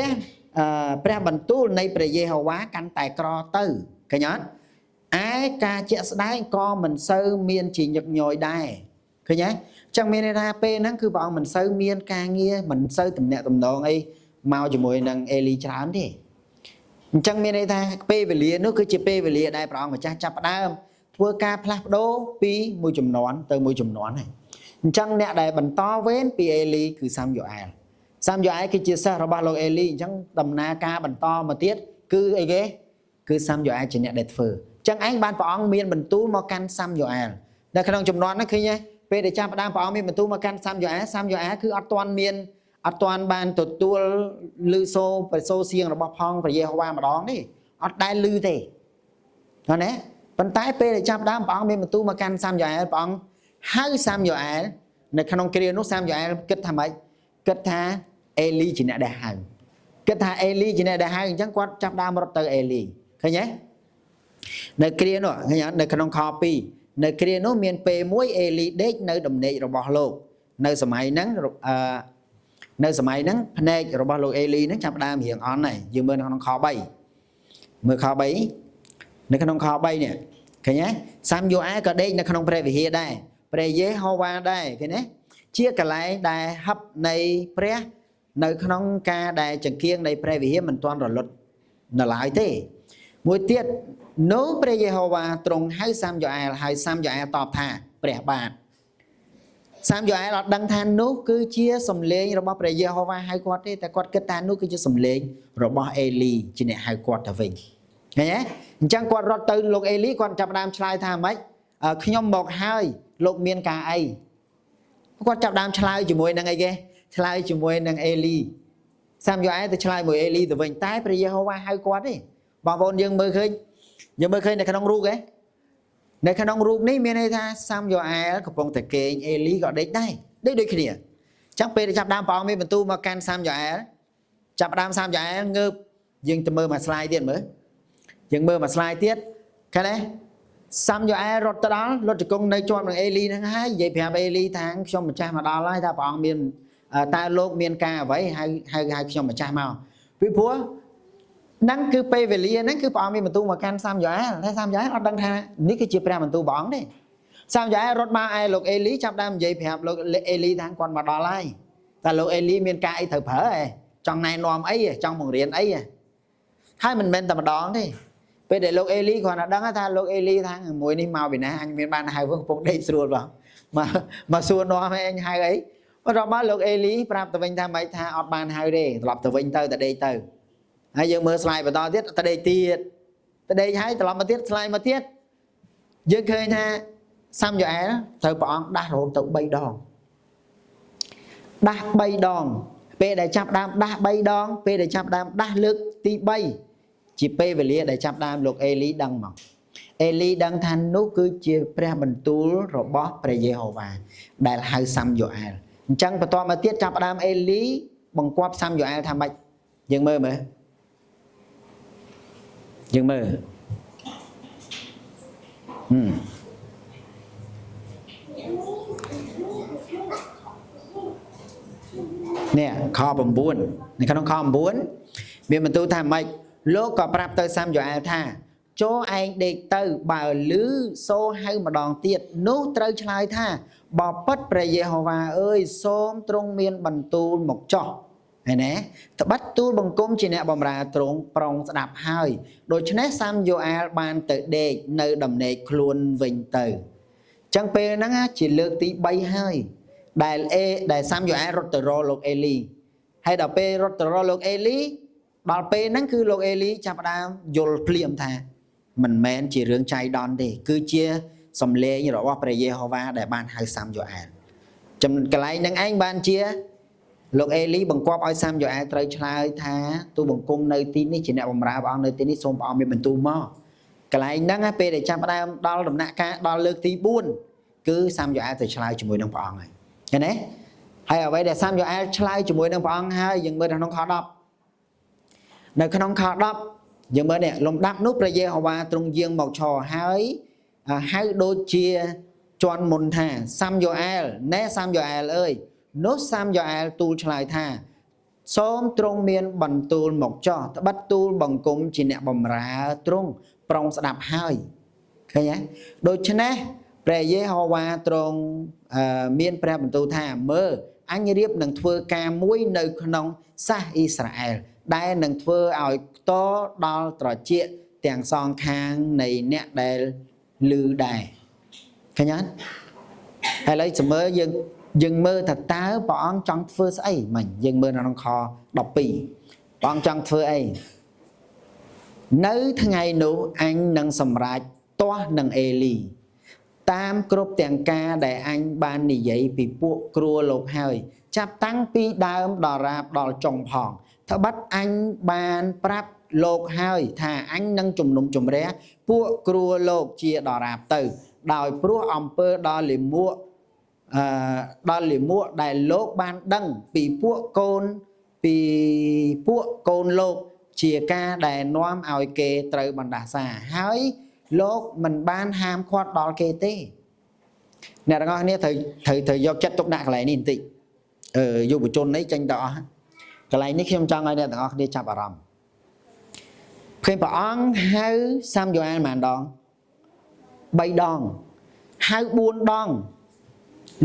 រះបន្ទូលនៃព្រះយេហូវ៉ាកាន់តែក្រទៅឃើញអត់ឯការជាក់ស្ដែងក៏មិនសូវមានជាញឹកញយដែរឃើញទេចឹងមានន័យថាពេលហ្នឹងគឺព្រះអង្គមិនសូវមានការងារមិនសូវតំណាក់តំណងអីមកជាមួយនឹងអេលីច្រើនទេអញ្ចឹងមានន័យថាពេលវេលានោះគឺជាពេលវេលាដែលព្រះអង្គម្ចាស់ចាប់ផ្ដើមធ្វើការផ្លាស់ប្ដូរពីមួយចំនួនទៅមួយចំនួនហើយអញ្ចឹងអ្នកដែលបន្តវេនពីអេលីគឺសាំយ៉ូអែលសាំយ៉ូអែលគឺជាសិស្សរបស់លោកអេលីអញ្ចឹងដំណើរការបន្តមកទៀតគឺអីគេគឺសាំយ៉ូអែលជាអ្នកដែលធ្វើអញ្ចឹងឯងបានព្រះអង្គមានបន្ទូលមកកាន់សាំយ៉ូអែលនៅក្នុងចំនួនហ្នឹងឃើញទេពេលដែលចាប់ផ្ដើមព្រះអង្គមានបន្ទូលមកកាន់សាំយ៉ូអែលសាំយ៉ូអែលគឺអត់ទាន់មានអត់ទាន់បានទទួលឮសូរព្រះសូរសៀងរបស់ផងព្រះយេហូវ៉ាម្ដងទេអត់ដែលឮទេណាប៉ុន្តែពេលដែលចាប់ដើមព្រះអង្គមានបន្ទូលមកកាន់សាំយ៉ូអែលព្រះអង្គហៅសាំយ៉ូអែលនៅក្នុងគ្រានោះសាំយ៉ូអែលគិតថាម៉េចគិតថាអេលីជាអ្នកដែលហៅគិតថាអេលីជាអ្នកដែលហៅអញ្ចឹងគាត់ចាប់ដើមរត់ទៅអេលីឃើញទេនៅគ្រានោះឃើញអត់នៅក្នុងខ2នៅគ្រានោះមានពេលមួយអេលីដេកនៅដំណេករបស់លោកនៅសម័យហ្នឹងនៅសម័យហ្នឹងភ្នែករបស់លោកអេលីហ្នឹងចាប់ដើមរៀងអន់ហើយយើងមើលនៅក្នុងខ3មើលខ3នៅក្នុងខ3នេះឃើញទេសាំយ៉ូអែលក៏ដេកនៅក្នុងព្រះវិហារដែរព្រះយេហូវ៉ាដែរឃើញទេជាកន្លែងដែលហឹបនៃព្រះនៅក្នុងការដែលចង្គៀងនៃព្រះវិហារមិនទាន់រលត់នៅឡើយទេមួយទៀតនោះព្រះយេហូវ៉ាទ្រង់ហៅសាំយ៉ូអែលហើយសាំយ៉ូអែលតបថាព្រះបាទសាំយ៉ូអែលអត់ដឹងថានោះគឺជាសំឡេងរបស់ព្រះយេហូវ៉ាហៅគាត់ទេតែគាត់គិតថានោះគឺជាសំឡេងរបស់អេលីជាអ្នកហៅគាត់ទៅវិញឃើញទេអញ្ចឹងគាត់រត់ទៅលោកអេលីគាត់ចាប់ផ្ដើមឆ្លើយថាម៉េចខ្ញុំមកហើយលោកមានការអីគាត់ចាប់ដើមឆ្លើយជាមួយនឹងអីគេឆ្លើយជាមួយនឹងអេលីសាំយ៉ូអែលទៅឆ្លើយមួយអេលីទៅវិញតែព្រះយេហូវ៉ាហៅគាត់ទេបងប្អូនយើងមើលឃើញយើងមើលឃើញនៅក្នុងរូបឯងនៅក្នុងរូបនេះមានន័យថាសាំយ៉ូអែលកំពុងតែគេងអេលីក៏ដេកដែរដេកដូចគ្នាអញ្ចឹងពេលដែលចាប់ដើមព្រះអង្គមានបន្ទូលមកកាន់សាំយ៉ូអែលចាប់ដើមសាំយ៉ូអែលងើបយើងទៅមើលមួយ slide ទៀតមើលយើងមើលមួយ slide ទៀតឃើញទេសាំយ៉ូអែលរត់ទៅដល់លុតជង្គង់នៅជាប់នឹងអេលីហ្នឹងហើយនិយាយប្រាប់អេលីថាខ្ញុំម្ចាស់មកដល់ហើយថាព្រះអង្គមានតើលោកមានការអ្វីហៅហៅហៅខ្ញុំម្ចាស់មកពីព្រោះហ្នឹងគឺពេលវេលាហ្នឹងគឺព្រះអង្គមានបន្ទូលមកកាន់សាំយ៉ូអែលតែសាំយ៉ូអែលអត់ដឹងថានេះគឺជាព្រះបន្ទូលព្រះអង្គទេ សាមយ៉ូអែលរត់មកឯលោកអេលីចាប់ដើមនិយាយប្រាប់លោកអេលីថាគាត់មកដល់ហើយតែលោកអេលីមានការអីត្រូវប្រើឯងចង់ណែនាំអីចង់បង្រៀនអីហើយមិនមែនតែម្ដងទេពេលដែលលោកអេលីគ្រាន់តែដឹងថាលោកអេលីថាមួយនេះមកពីណាអញមានបានហៅកំពុងដេកស្រួលបងមកសួរនាំឲ្យអញហៅអីបន្ទាប់មកលោកអេលីប្រាប់ទៅវិញថាម៉េចថាអត់បានហៅទេត្រឡប់ទៅវិញទៅតែដេកទៅហើយយើងមើលស្លាយបន្តទៀតទៅដេកទៀតទៅដេកហើយត្រឡប់មកទៀតស្លាយមកទៀតយើងឃើញថាសាមយ៉ូអែលត្រូវព្រះអង្គដាស់រហូតទៅ3ដងដាស់3ដងពេលដែលចាប់ដើមដាស់3ដងពេលដែលចាប់ដើមដាស់លើកទី3ជាពេលវេលាដែលចាប់ដើមលោកអេលីដឹងមកអេលីដឹងថានោះគឺជាព្រះបន្ទូលរបស់ព្រះយេហូវ៉ាដែលហៅសាមយ៉ូអែលអញ្ចឹងបន្តមកទៀតចាប់ដើមអេលីបង្គាប់សាមយ៉ូអែលថាម៉េចយើងមើលមើលយើងមើលនេះខ9នៅក្នុងខ9មានបន្ទូលថាម៉េចលោកក៏ប្រាប់ទៅសាមយ៉ូអែលថាចូលឯងដេកទៅបើលឺសូហៅម្ដងទៀតនោះត្រូវឆ្លើយថាបបិទ្ធព្រះយេហូវ៉ាអើយសូមទ្រង់មានបន្ទូលមកចោះហើយណាត្បិតទូលបង្គំជាអ្នកបម្រើទ្រង់ប្រុងស្ដាប់ហើយដូច្នេះសាមយ៉ូអែលបានទៅដេកនៅដំណេកខ្លួនវិញទៅចឹងពេលហ្នឹងជាលើកទី3ហើយដែលសាមយ៉ូអែលរត់ទៅរកលោកអេលីហើយដល់ពេលរត់ទៅរកលោកអេលីដល់ពេលហ្នឹងគឺលោកអេលីចាប់ផ្ដើមយល់ភ្លាមថាមិនមែនជារឿងចៃដន្យទេគឺជាសំឡេងរបស់ព្រះយេហូវ៉ាដែលបានហៅសាមយ៉ូអែលចំណកន្លែងហ្នឹងឯងបានជាលោកអេលីបង្គាប់ឲ្យសាមយ៉ូអែលត្រូវឆ្លើយថាទូបង្គំនៅទីនេះជាអ្នកបម្រើព្រះអង្គនៅទីនេះសូមព្រះអង្គមានបន្ទូលមកកន្លែងហ្នឹងពេលដែលចាប់ផ្ដើមដល់ដំណាក់កាលដល់លើកទី4គឺសាមយ៉ូអែលទៅឆ្លើយជាមួយនឹងព្រះអង្គហើយឃើញទេហើយអ្វីដែលសាមយ៉ូអែលឆ្លើយជាមួយនឹងព្រះអង្គហើយយើងមើលនៅក្នុងខ10នៅក្នុងខ10យើងមើលនេះលំដាប់នោះព្រះយេហូវ៉ាទ្រង់យាងមកឈរហើយហៅដូចជាជន់មុនថាសាមយ៉ូអែលណែសាមយ៉ូអែលអើយនោះសាមយ៉ូអែលទូលឆ្លើយថាសូមទ្រង់មានបន្ទូលមកចោះត្បិតទូលបង្គំជាអ្នកបម្រើទ្រង់ប្រុងស្ដាប់ហើយឃើញទេដូច្នេះព្រះយេហូវ៉ាទ្រង់មានព្រះបន្ទូលថាមើលអញរៀបនឹងធ្វើការមួយនៅក្នុងសាសអ៊ីស្រាអែលដែលនឹងធ្វើឲ្យខ្ទរដល់ត្រចៀកទាំងសងខាងនៃអ្នកដែលឮដែរឃើញអត់ហើយឥឡូវសមើលយើងមើលថាតើព្រះអង្គចង់ធ្វើស្អីមិញយើងមើលនៅក្នុងខ12ព្រះអង្គចង់ធ្វើអីនៅថ្ងៃនោះអញនឹងសម្រេចទាស់នឹងអេលីតាមគ្រប់ទាំងការដែលអញបាននិយាយពីពួកគ្រួលោកហើយចាប់តាំងពីដើមដល់រាបដល់ចុងផងត្បិតអញបានប្រាប់លោកហើយថាអញនឹងជំនុំជម្រះពួកគ្រួលោកជាដរាបទៅដោយព្រោះអំពើដល់លិមួកដល់លិមួកដែលលោកបានដឹងពីពួកកូនលោកជាការដែលនាំឲ្យគេត្រូវបណ្ដាសាហើយលោកមិនបានហាមឃាត់ដល់គេទេអ្នកទាំងអស់គ្នាត្រូវយកចិត្តទុកដាក់កន្លែងនេះបន្តិចយុវជននេះចេញទៅអស់កន្លែងនេះខ្ញុំចង់ឲ្យអ្នកទាំងអស់គ្នាចាប់អារម្មណ៍ឃើញព្រះអង្គហៅសាមយ៉ូអែលប៉ុន្មានដង3ដងហៅ4ដង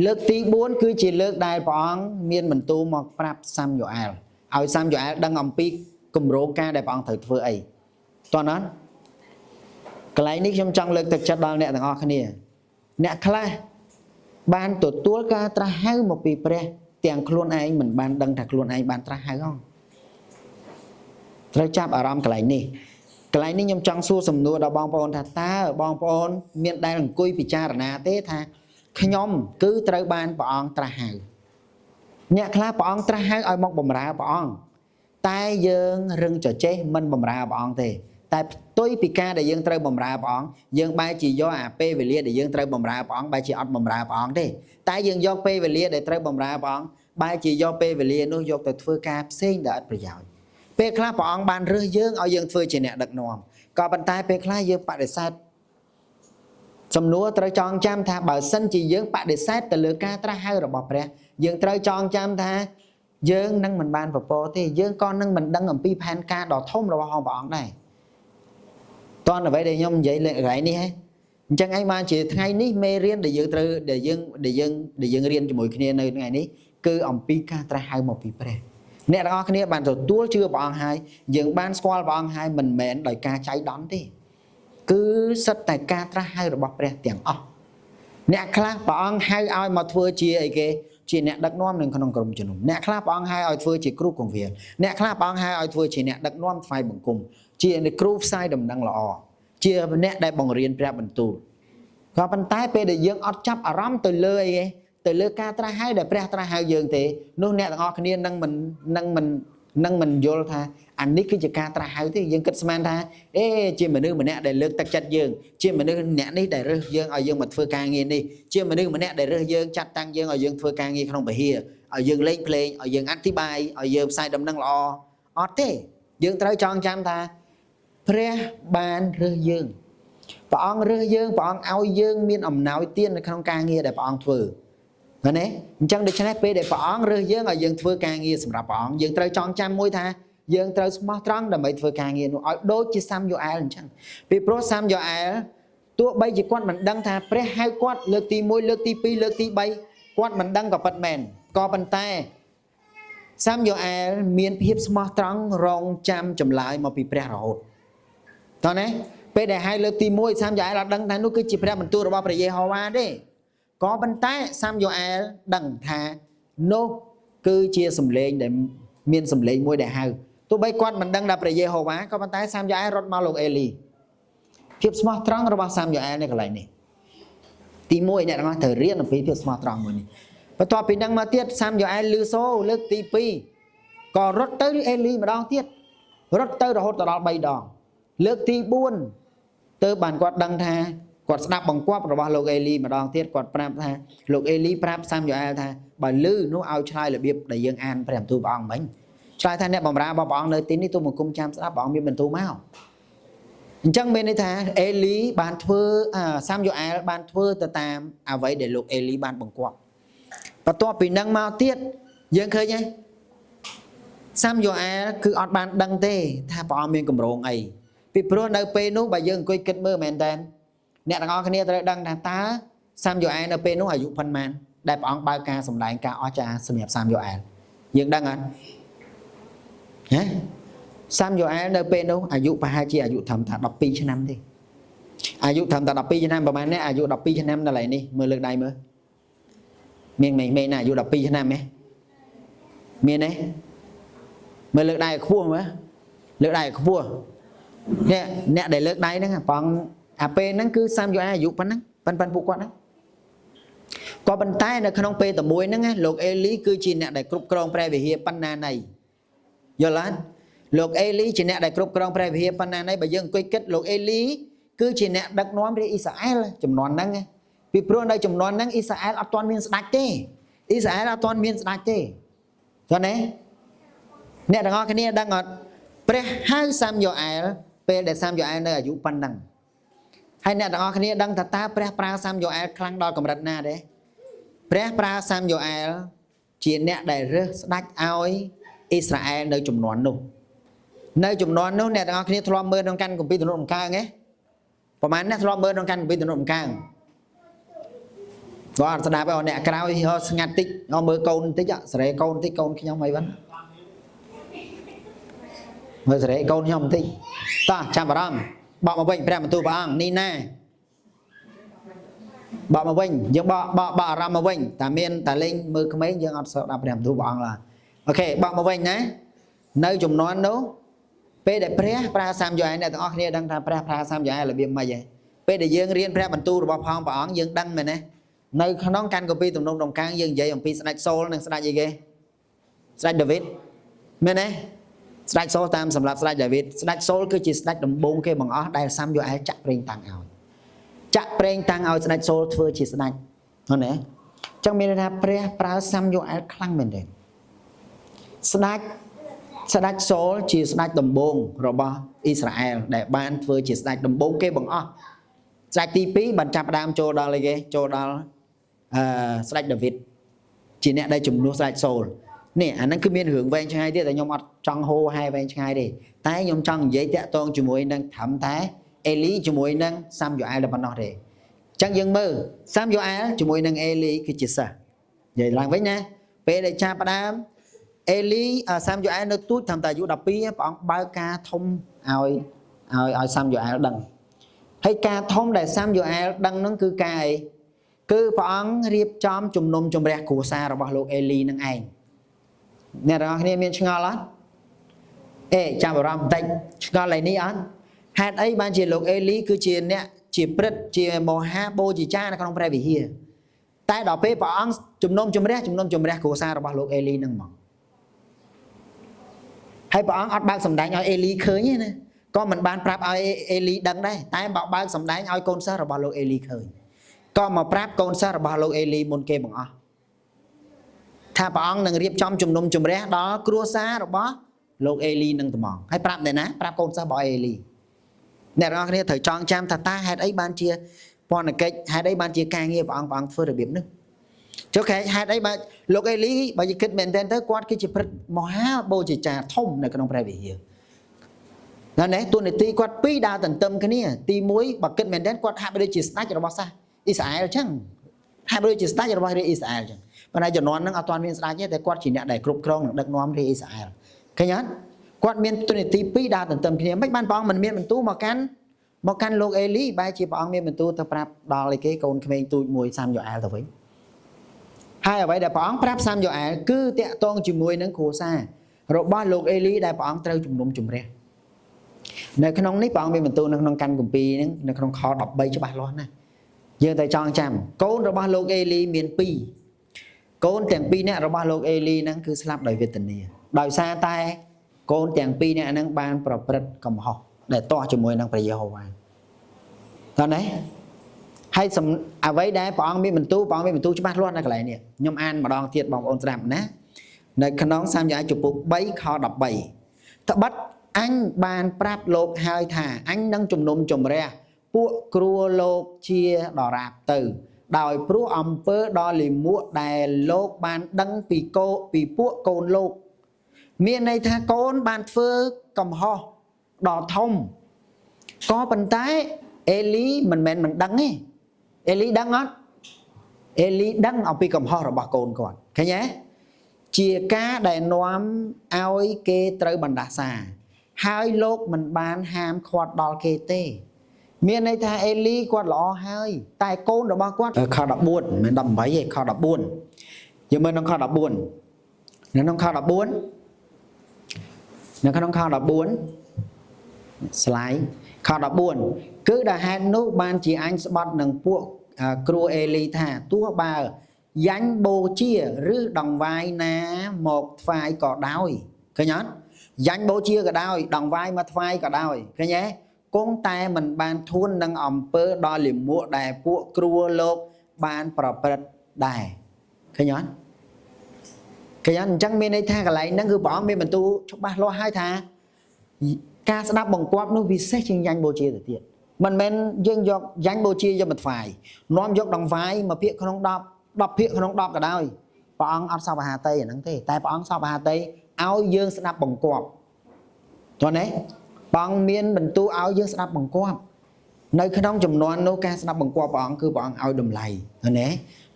លើកទី4គឺជាលើកដែលព្រះអង្គមានបន្ទូលមកប្រាប់សាមយ៉ូអែលឲ្យសាមយ៉ូអែលដឹងអំពីគម្រោងការដែលព្រះអង្គត្រូវធ្វើអីតោះណាកន្លែងនេះខ្ញុំចង់លើកទឹកចិត្តដល់អ្នកទាំងអស់គ្នាអ្នកខ្លះបានទទួលការត្រាស់ហៅមកពីព្រះទាំងខ្លួនឯងមិនបានដឹងថាខ្លួនឯងបានត្រាស់ហៅហងត្រូវចាប់អារម្មណ៍កន្លែងនេះកន្លែងនេះខ្ញុំចង់សួរសំណួរដល់បងប្អូនថាតើបងប្អូនមានដែលអង្គុយពិចារណាទេថាខ្ញុំគឺត្រូវបានព្រះអង្គត្រាស់ហៅអ្នកខ្លះព្រះអង្គត្រាស់ហៅឲ្យមកបម្រើព្រះអង្គតែយើងរឹងចចេះមិនបម្រើព្រះអង្គទេតែផ្ទុយពីការដែលយើងត្រូវបម្រើព្រះអង្គយើងបែរជាយកអាពេលវេលាដែលយើងត្រូវបម្រើព្រះអង្គបែរជាអត់បម្រើព្រះអង្គទេតែយើងយកពេលវេលាដែលត្រូវបម្រើព្រះអង្គបែរជាយកពេលវេលានោះយកទៅធ្វើការផ្សេងដែលអត់ប្រយោជន៍ពេលខ្លះព្រះអង្គបានរើសយើងឲ្យយើងធ្វើជាអ្នកដឹកនាំក៏ប៉ុន្តែពេលខ្លះយើងបដិសេធសំណួរត្រូវចងចាំថាបើសិនជាយើងបដិសេធទៅលើការត្រាស់ហៅរបស់ព្រះយើងត្រូវចងចាំថាយើងនឹងមិនបានពរទេយើងក៏នឹងមិនដឹងអំពីផែនការដ៏ធំរបស់ព្រះអង្គដែរតើអ្វីដែលខ្ញុំនិយាយលើកន្លែងនេះហ៎ អញ្ចឹងឯងបានជាថ្ងៃនេះមេរៀនដែលយើងត្រូវដែលយើងដែលយើងដែលយើងរៀនជាមួយគ្នានៅថ្ងៃនេះគឺអំពីការត្រាស់ហៅមកពីព្រះអ្នកទាំងអស់គ្នាបានទទួលជឿព្រះអង្គហើយយើងបានស្គាល់ព្រះអង្គហើយមិនមែនដោយការចៃដន្យទេគឺសិតតែការត្រាស់ហៅរបស់ព្រះទាំងអស់អ្នកខ្លះព្រះអង្គហៅឲ្យមកធ្វើជាអីគេជាអ្នកដឹកនាំនៅក្នុងក្រុមជំនុំអ្នកខ្លះព្រះអង្គហៅឲ្យធ្វើជាគ្រូគង្វាលអ្នកខ្លះព្រះអង្គហៅឲ្យធ្វើជាអ្នកដឹកនាំថ្វាយបង្គំជាគ្រូផ្សាយដំណឹងល្អជាអ្នកដែលបង្រៀនព្រះបន្ទូលក៏ប៉ុន្តែពេលដែលយើងអត់ចាប់អារម្មណ៍ទៅលើអីគេទៅលើការត្រាស់ហៅដែលព្រះត្រាស់ហៅយើងទេនោះអ្នកទាំងអស់គ្នានឹងមិនយល់ថាអានេះគឺជាការត្រាស់ហៅទេយើងគិតស្មានថាអេជាមនុស្សម្នាក់ដែលលើកទឹកចិត្តយើងជាមនុស្សម្នាក់នេះដែលរើសយើងឲ្យយើងមកធ្វើការងារនេះជាមនុស្សម្នាក់ដែលរើសយើងចាត់តាំងយើងឲ្យយើងធ្វើការងារក្នុងពហិយឲ្យយើងលេងភ្លេងឲ្យយើងអធិប្បាយឲ្យយើងផ្សាយដំណឹងល្អអត់ទេយើងត្រូវចងចាំថាព្រះបានរើសយើងព្រះអង្គរើសយើងព្រះអង្គឲ្យយើងមានអំណោយទាននៅក្នុងការងារដែលព្រះអង្គធ្វើឃើញទេអញ្ចឹងដូច្នេះពេលដែលព្រះអង្គរើសយើងឲ្យយើងធ្វើការងារសម្រាប់ព្រះអង្គយើងត្រូវចងចាំមួយថាយើងត្រូវស្មោះត្រង់ដើម្បីធ្វើការងារនោះឲ្យដូចជាសាមយ៉ូអែលអញ្ចឹងពីព្រោះសាមយ៉ូអែលទោះបីជាគាត់មិនដឹងថាព្រះហៅគាត់លើកទី1លើកទី2លើកទី3គាត់មិនដឹងក៏ពិតមែនក៏ប៉ុន្តែសាមយ៉ូអែលមានភាពស្មោះត្រង់រងចាំចម្លើយមកពីព្រះរហូតតោះណាពេលដែលហៅលើកទី1សាមយ៉ូអែលអត់ដឹងថានោះគឺជាព្រះបន្ទូលរបស់ព្រះយេហូវ៉ាទេក៏ប៉ុន្តែសាមយ៉ូអែលដឹងថានោះគឺជាសម្លេងដែលមានសម្លេងមួយដែលហៅទោះបីគាត់មិនដឹងថាព្រះយេហូវ៉ាក៏ប៉ុន្តែសាមយ៉ូអែលរត់មកលោកអេលីភាពស្មោះត្រង់របស់សាមយ៉ូអែលនៅកន្លែងនេះទី1អ្នកទាំងអស់ត្រូវរៀនអំពីភាពស្មោះត្រង់មួយនេះបន្ទាប់ពីនឹងមកទៀតសាមយ៉ូអែលឮសូរលើកទី2ក៏រត់ទៅអេលីម្ដងទៀតរត់ទៅរហូតដល់3ដងលើកទី4ទើបបានគាត់ដឹងថាគាត់ស្ដាប់បង្គាប់របស់លោកអេលីម្ដងទៀតគាត់ប្រាប់ថាលោកអេលីប្រាប់សាមយ៉ូអែលថាបើឮនោះឲ្យឆ្លើយរបៀបដែលយើងអានព្រះបន្ទូលព្រះអង្គមិញឆ្លើយថាអ្នកបម្រើរបស់ព្រះអង្គនៅទីនេះទូបង្គំចាំស្ដាប់ព្រះអង្គមានបន្ទូលមកអញ្ចឹងមានន័យថាអេលីបានធ្វើសាមយ៉ូអែលបានធ្វើទៅតាមអ្វីដែលលោកអេលីបានបង្គាប់បន្ទាប់ពីនឹងមកទៀតយើងឃើញទេសាមយ៉ូអែលគឺអត់បានដឹងទេថាព្រះអង្គមានកម្រងអីពីព្រោះនៅពេលនោះបើយើងអង្គុយគិតមើលមែនតើអ្នកទាំងអស់គ្នាត្រូវដឹងថាតើសាមយ៉ូអែលនៅពេលនោះអាយុប៉ុន្មានដែលព្រះអង្គបើកការសម្ដែងការអស្ចារ្យសម្រាប់សាមយ៉ូអែលយើងដឹងអត់ហ៎សាមយ៉ូអែលនៅពេលនោះអាយុប្រហែលជាអាយុត្រឹមតែ12ឆ្នាំទេអាយុត្រឹមតែ12ឆ្នាំប្រហែលនេះអាយុ12ឆ្នាំដល់ហើយនេះមើលលើកដៃមើលមានមេណាអាយុ12ឆ្នាំហ៎មានទេមើលលើកដៃឲ្យខ្ពស់មើលលើកដៃឲ្យខ្ពស់នេះអ្នកដែលលើកដៃហ្នឹងបងអាពេលហ្នឹងគឺសាមយ៉ូអែលអាយុប៉ុណ្ណឹងប៉ុនពួកគាត់ហ្នឹងក៏ប៉ុន្តែនៅក្នុងពេលតែមួយហ្នឹងលោកអេលីគឺជាអ្នកដែលគ្រប់គ្រងព្រះវិហារបណ្ណាណីយល់អត់លោកអេលីជាអ្នកដែលគ្រប់គ្រងព្រះវិហារបណ្ណាណីបើយើងអង្គុយគិតលោកអេលីគឺជាអ្នកដឹកនាំរាជអ៊ីស្រាអែលចំនួនហ្នឹងពីព្រោះនៅចំនួនហ្នឹងអ៊ីស្រាអែលអត់ទាន់មានស្ដេចទេអ៊ីស្រាអែលអត់ទាន់មានស្ដេចទេឃើញទេអ្នកទាំងអស់គ្នាដឹងអត់ព្រះហៅសាមយ៉ូអែលពេលដែលសាមយ៉ូអែលនៅអាយុប៉ុណ្ណឹងហើយអ្នកទាំងអស់គ្នាដឹងថាតើព្រះប្រើសាមយ៉ូអែលខ្លាំងដល់កម្រិតណាទេព្រះប្រើសាមយ៉ូអែលជាអ្នកដែលរើសស្ដេចឲ្យអ៊ីស្រាអែលនៅចំនួននោះនៅចំនួននោះអ្នកទាំងអស់គ្នាធ្លាប់មើលក្នុងកាន់គម្ពីរទំនុកដំកើងទេប្រហែលអ្នកធ្លាប់មើលក្នុងកាន់គម្ពីរទំនុកដំកើងគាត់អត់ស្ដាប់ទេអ្នកក្រោយស្ងាត់តិចមើលកូនតិចសេរីកូនតិចកូនខ្ញុំអីហ្នឹងមើលសេរីកូនខ្ញុំបន្តិចតោះចាំអារម្មណ៍បកមកវិញព្រះបន្ទូលព្រះអង្គនេះណាបកមកវិញយើងបកអារម្មណ៍មកវិញតែមានតែលេងមើលក្មេងយើងអត់ស្ដាប់ព្រះបន្ទូលព្រះអង្គឡើយអូខេបកមកវិញណានៅចំនួននោះពេលដែលព្រះប្រើសាមយ៉ូអែលអ្នកទាំងអស់គ្នាដឹងថាព្រះប្រើសាមយ៉ូអែលរបៀបម៉េចហ៎ពេលដែលយើងរៀនព្រះបន្ទូលរបស់ផងព្រះអង្គយើងដឹងមែនទេនៅក្នុងកាន់គម្ពីរទំនុកដំកើងយើងនិយាយអំពីស្ដេចសូលនិងស្ដេចអីគេស្ដេចដាវីតមែនទេស្ដេចសូលតាមសម្រាប់ស្ដេចដាវីតស្ដេចសូលគឺជាស្ដេចដំបូងគេបង្អស់ដែលសាមយ៉ូអែលចាក់ប្រេងតាំងឲ្យចាក់ប្រេងតាំងឲ្យស្ដេចសូលធ្វើជាស្ដេចហ្នឹងណាអញ្ចឹងមានន័យថាព្រះប្រើសាមយ៉ូអែលខ្លាំងមែនទេស្ដេចសូលជាស្ដេចដំបូងរបស់អ៊ីស្រាអែលដែលបានធ្វើជាស្ដេចដំបូងគេបង្អស់ស្ដេចទី2បានចាប់ផ្ដើមចូលដល់អីគេចូលដល់ស្ដេចដាវីតជាអ្នកដែលជំនួសស្ដេចសូលនេះអាហ្នឹងគឺមានរឿងវែងឆ្ងាយទៀតតែខ្ញុំអត់ចង់ហូរហែវែងឆ្ងាយទេតែខ្ញុំចង់និយាយតាក់ទងជាមួយនឹងត្រឹមតែអេលីជាមួយនឹងសាមយ៉ូអែលតែប៉ុណ្ណោះទេ ចឹងយើងមើលសាមយ៉ូអែលជាមួយនឹងអេលីគឺជាសិស្សនិយាយឡើងវិញណាពេលដែលចាប់ផ្ដើមអេលីសាមយ៉ូអែលនៅទូចត្រឹមតែអាយុ12ព្រះអង្គបើកការធំឲ្យឲ្យឲ្យសាមយ៉ូអែលដឹងហើយការធំដែលសាមយ៉ូអែលដឹងហ្នឹងគឺការអីគឺព្រះអង្គរៀបចំជំនុំជម្រះគ្រួសាររបស់លោកអេលីនឹងឯងអ្នកទាំងអស់គ្នាមានឆ្ងល់អត់អេចាំអារម្មណ៍បន្តិចឆ្ងល់ឯនេះអត់ហេតុអីបានជាលោកអេលីគឺជាអ្នកជាព្រឹទ្ធជាមហាបូជាចារនៅក្នុងព្រះវិហារតែដល់ពេលព្រះអង្គជំនុំជម្រះគ្រួសាររបស់លោកអេលីនឹងមកហើយព្រះអង្គអត់បើកសម្ដែងឲ្យអេលីឃើញទេណាក៏មិនបានប្រាប់ឲ្យអេលីដឹងដែរតែបើបើកសម្ដែងឲ្យកូនសិស្សរបស់លោកអេលីឃើញក៏មកប្រាប់កូនសិស្សរបស់លោកអេលីមុនគេបង្អស់ថាព្រះអង្គនឹងរៀបចំជំនុំជម្រះដល់គ្រួសាររបស់លោកអេលីនឹងត្មងហើយប្រាប់អ្នកណាប្រាប់កូនសិស្សរបស់អេលីអ្នកទាំងអស់គ្នាត្រូវចងចាំថាតើហេតុអីបានជាពន្ធកិច្ចហេតុអីបានជាការងារព្រះអង្គធ្វើរបៀបនេះចុះហេតុអីបានលោកអេលីបើយគិតមែនទែនទៅគាត់គឺជាព្រឹទ្ធមហាបូជាចារធំនៅក្នុងព្រះវិហារណានេះតួនាទីគាត់ពីរដើរទន្ទឹមគ្នាទី1បើគិតមែនទែនគាត់ហាក់បីដូចជាស្ដេចរបស់សាសអ៊ីស្រាអែលចឹងហាក់បីដូចជាស្ដេចរបស់រាជអ៊ីស្រាអែលចឹងប៉ុន្តែជំនាន់ហ្នឹងអត់ទាន់មានស្ដេចទេតែគាត់ជាអ្នកដែលគ្រប់គ្រងនិងដឹកនាំរាជអ៊ីស្រាអែលឃើញអត់គាត់មានតួនាទីពីរដើរទន្ទឹមគ្នាមិនបានព្រះអង្គមិនមានបន្ទូលមកកាន់លោកអេលីបែរជាព្រះអង្គមានបន្ទូលទៅប្រាប់ដល់ឯគេកូនក្មេងទូចមួយសាមយ៉ូអែលទៅវិញហើយអ្វីដែលព្រះអង្គប្រាប់សាមយ៉ូអែលគឺតាក់ទងជាមួយនឹងគ្រួសាររបស់លោកអេលីដែលព្រះអង្គត្រូវជំនុំជម្រះនៅក្នុងនេះព្រះអង្គមានបន្ទូលនៅក្នុងកាន់គម្ពីរហ្នឹងនៅក្នុងខ13ច្បាស់លាស់ណាស់យើងតែចងចាំកូនរបស់លោកអេលីមាន2កូនទាំង2នាក់របស់លោកអេលីហ្នឹងគឺស្លាប់ដោយវេទនាដោយសារតែកូនទាំង2នាក់ហ្នឹងបានប្រព្រឹត្តកំហុសដែលទាស់ជាមួយនឹងព្រះយេហូវ៉ាតើណាហើយអ្វីដែលព្រះអង្គមានបន្ទូលព្រះអង្គមានបន្ទូលច្បាស់លាស់នៅកន្លែងនេះខ្ញុំអានម្ដងទៀតបងប្អូនស្ដាប់ណានៅក្នុងសាមយ៉ូអែលជំពូក3ខ13ត្បិតអញបានប្រាប់លោកហើយថាអញនឹងជំនុំជម្រះពួកគ្រួលោកជាដរាបទៅដោយព្រោះអំពើដ៏លិមួកដែលលោកបានដឹងពីកោពីពួកកូនលោកមានន័យថាកូនបានធ្វើកំហុសដ៏ធំក៏ប៉ុន្តែអេលីមិនមែនមិនដឹងទេអេលីដឹងអត់អេលីដឹងអំពីកំហុសរបស់កូនគាត់ឃើញទេជាការដែលនាំឲ្យគេត្រូវបណ្ដាសាហើយលោកមិនបានហាមឃាត់ដល់គេទេមានន័យថាអេលីគាត់ល្អហើយតែកូនរបស់គាត់ខ14មិនមែន18ទេខ14យើងមើលក្នុងខ14នៅក្នុងខ14នៅក្នុងខ14ស្លាយខ14គឺដែលហេតុនោះបានជាអញស្បត់នឹងពួកគ្រូអេលីថាទោះបើយ៉ាញ់បូជាឬដង្វាយណាមកថ្វាយក៏ដោយឃើញអត់យ៉ាញ់បូជាក៏ដោយដង្វាយមកថ្វាយក៏ដោយឃើញទេគង់តែមិនបានធួននឹងអំពើដ៏លិមួកដែលពួកគ្រួលោកបានប្រព្រឹត្តដែរឃើញអត់ឃើញអត់អញ្ចឹងមានន័យថាកន្លែងហ្នឹងគឺព្រះអង្គមានបន្ទូលច្បាស់លាស់ហើយថាការស្ដាប់បង្គាប់នោះពិសេសជាងយ៉ាញ់បូជាទៅទៀតមិនមែនយើងយកយ៉ាញ់បូជាយកមកថ្វាយនាំយកដង្វាយមកភាគក្នុង10 10ភាគក្នុង10ក៏ដោយព្រះអង្គអត់សពហាតីអាហ្នឹងទេតែព្រះអង្គសពហាតីឲ្យយើងស្ដាប់បង្គាប់តោះណាព្រះអង្គមានបន្ទូលឲ្យយើងស្ដាប់បង្គាប់នៅក្នុងចំនួននោះការស្ដាប់បង្គាប់ព្រះអង្គគឺព្រះអង្គឲ្យតម្លៃណា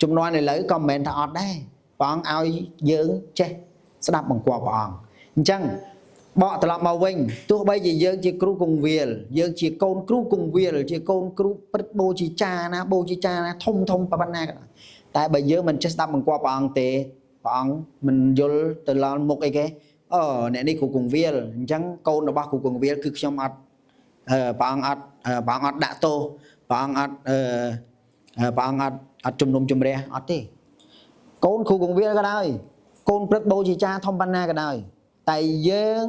ចំនួនឥឡូវក៏មិនមែនថាអត់ដែរព្រះអង្គឲ្យយើងចេះស្ដាប់បង្គាប់ព្រះអង្គអញ្ចឹងបកត្រឡប់មកវិញទោះបីជាយើងជាគ្រូគង្វាលយើងជាកូនគ្រូគង្វាលជាកូនគ្រូព្រឹទ្ធបូជាចារណាបូជាចារណាធំធំប៉ុណ្ណាក៏ដោយតែបើយើងមិនចេះស្ដាប់បង្គាប់ព្រះអង្គទេព្រះអង្គមិនយល់ទៅដល់មុខអីគេអូអ្នកនេះគ្រូគង្វាលអញ្ចឹងកូនរបស់គ្រូគង្វាលគឺខ្ញុំអត់ព្រះអង្គអត់ព្រះអង្គអត់ដាក់ទោសព្រះអង្គអត់ព្រះអង្គអត់ជំនុំជម្រះអត់ទេកូនគ្រូគង្វាលក៏ដោយកូនព្រឹទ្ធបូជាចារធំប៉ុណ្ណាក៏ដោយតែយើង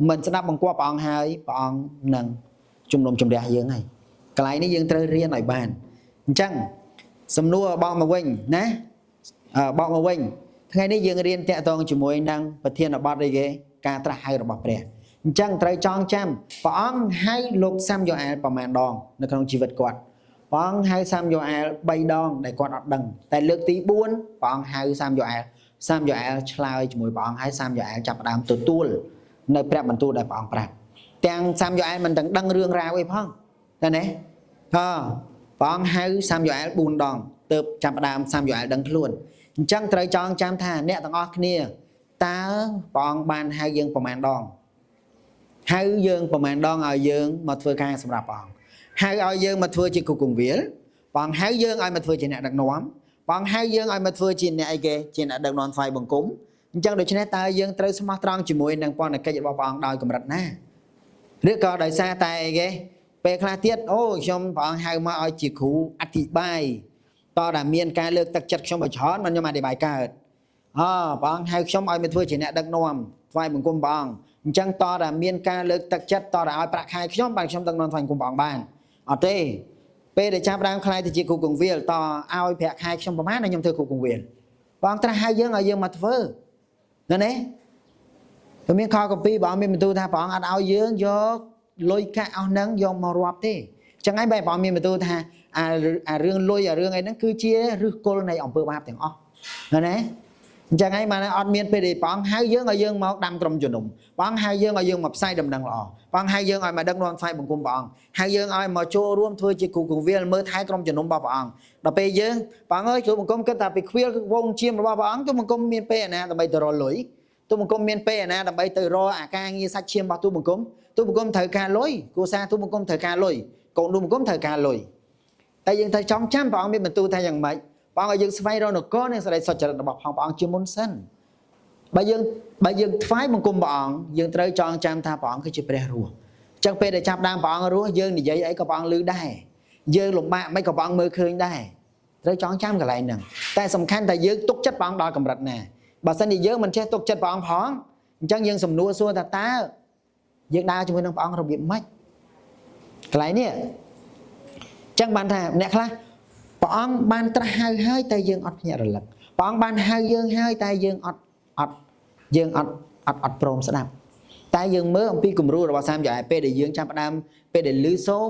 មិនស្ដាប់បង្គាប់ព្រះអង្គហើយព្រះអង្គនឹងជំនុំជម្រះយើងហើយកន្លែងនេះយើងត្រូវរៀនឲ្យបានអញ្ចឹងសំណួរបកមកវិញណាបកមកវិញថ្ងៃនេះយើងរៀនតាក់ទងជាមួយនឹងប្រធានបទអីគេការត្រាស់ហៅរបស់ព្រះអញ្ចឹងត្រូវចងចាំព្រះអង្គហៅលោកសាមយ៉ូអែលប្រមាណដងនៅក្នុងជីវិតគាត់ព្រះអង្គហៅសាមយ៉ូអែល3ដងដែលគាត់អត់ដឹងតែលើកទី4ព្រះអង្គហៅសាមយ៉ូអែលសាមយ៉ូអែលឆ្លើយជាមួយព្រះអង្គហើយសាមយ៉ូអែលចាប់ផ្ដើមទទួលនៅព្រះបន្ទូលដែលព្រះអង្គប្រាប់ទាំងសាមយ៉ូអែលមិនទាំងដឹងរឿងរ៉ាវអីផងតែណា ព្រះអង្គហៅសាមយូអែល4ដងទើបចាប់ផ្ដើមសាមយូអែលដឹងខ្លួនអញ្ចឹងត្រូវចងចាំថាអ្នកទាំងអស់គ្នាតើព្រះអង្គបានហៅយើងប្រមាណដងហៅយើងប្រមាណដងឲ្យយើងមកធ្វើការសម្រាប់ព្រះអង្គហៅឲ្យយើងមកធ្វើជាគ្រូគង្វាលព្រះអង្គហៅយើងឲ្យមកធ្វើជាអ្នកដឹកនាំព្រះអង្គហៅយើងឲ្យមកធ្វើជាអ្នកអីគេជាអ្នកដឹកនាំថ្វាយបង្គំអញ្ចឹងដូច្នេះតើយើងត្រូវស្មោះត្រង់ជាមួយនឹងពន្ធកិច្ចរបស់ព្រះអង្គដោយកម្រិតណាឬក៏ដោយសារតែអីគេពេលខ្លះទៀតអូខ្ញុំព្រះអង្គហៅមកឲ្យជាគ្រូអធិប្បាយតើតែមានការលើកទឹកចិត្តខ្ញុំឲ្យច្រើនមិនខ្ញុំអធិប្បាយកើតអព្រះអង្គហៅខ្ញុំឲ្យមកធ្វើជាអ្នកដឹកនាំថ្វាយបង្គំព្រះអង្គអញ្ចឹងតើតែមានការលើកទឹកចិត្តតើតែឲ្យប្រាក់ខែខ្ញុំបានខ្ញុំដឹកនាំថ្វាយបង្គំព្រះអង្គបានអត់ទេពេលដែលចាប់ដើមខ្លាយទៅជាគ្រូគង្វាលតឲ្យប្រាក់ខែខ្ញុំប្រហែលណាខ្ញុំធ្វើគ្រូគង្វាលព្រះអង្គត្រាស់ហៅយើងឲ្យយើងមកធ្វើណានេះតែមានខគម្ពីរព្រះអង្គមានបន្ទូលថាព្រះអង្គអត់ឲ្យយើងយកលុយកាក់អស់ហ្នឹងយកមករាប់ទេអញ្ចឹងឯងបែរព្រះអង្គមានបន្ទូលថាអារឿងលុយអារឿងអីហ្នឹងគឺជាឫសគល់នៃអំពើបាបទាំងអស់ណាណាអញ្ចឹងឯងបានអត់មានពេលដែលព្រះអង្គហៅយើងឲ្យយើងមកដាំក្រុមជំនុំព្រះអង្គហៅយើងឲ្យយើងមកផ្សាយដំណឹងល្អព្រះអង្គហៅយើងឲ្យមកដឹកនាំថ្វាយបង្គំព្រះអង្គហៅយើងឲ្យមកចូលរួមធ្វើជាគ្រូគង្វាលមើលថែក្រុមជំនុំរបស់ព្រះអង្គដល់ពេលយើងព្រះអង្គអើយគ្រូបង្គំគិតថាពីខ្វៀលវងឈាមរបស់ព្រះអង្គទូបង្គំមានពេលណាដើម្បីទៅរកលុយទូបង្គំមានពេលណាដើម្បីទៅរកអាការងារសាច់ឈាមរបស់ទូបង្គំទូបង្គំត្រូវការលុយគ្រួសារទូបង្គំត្រូវការលុយកូនទូបង្គំត្រូវការលុយតែយើងត្រូវចងចាំព្រះអង្គមានបន្ទូលថាយ៉ាងម៉េចព្រះអង្គឲ្យយើងស្វែងរកនគរនិងសេចក្តីសុចរិតរបស់ព្រះអង្គជាមុនសិនបើយើងថ្វាយបង្គំព្រះអង្គយើងត្រូវចងចាំថាព្រះអង្គគឺជាព្រះរស់អញ្ចឹងពេលដែលចាប់ដើមព្រះអង្គរស់យើងនិយាយអីក៏ព្រះអង្គឮដែរយើងលំបាកមិនក៏ព្រះអង្គមើលឃើញដែរត្រូវចងចាំកន្លែងហ្នឹងតែសំខាន់តែយើងទុកចិត្តព្រះអង្គដល់កម្រិតណាបើសិនជាយើងមិនចេះទុកចិត្តព្រះអង្គផងអញ្ចឹងយើងសំណួរសួរថាតើយើងដើរជាមួយនឹងព្រះអង្គរបៀបម៉េចកន្លែងនេះអញ្ចឹងបានថាអ្នកខ្លះព្រះអង្គបានត្រាស់ហៅហើយតែយើងអត់ភ្ញាក់រលឹកព្រះអង្គបានហៅយើងហើយតែយើងអត់យើងអត់ព្រមស្ដាប់តែយើងមើលអំពីគំរូរបស់សាមយ៉ែពេលដែលយើងចាប់ផ្ដើមពេលដែលឮសូរ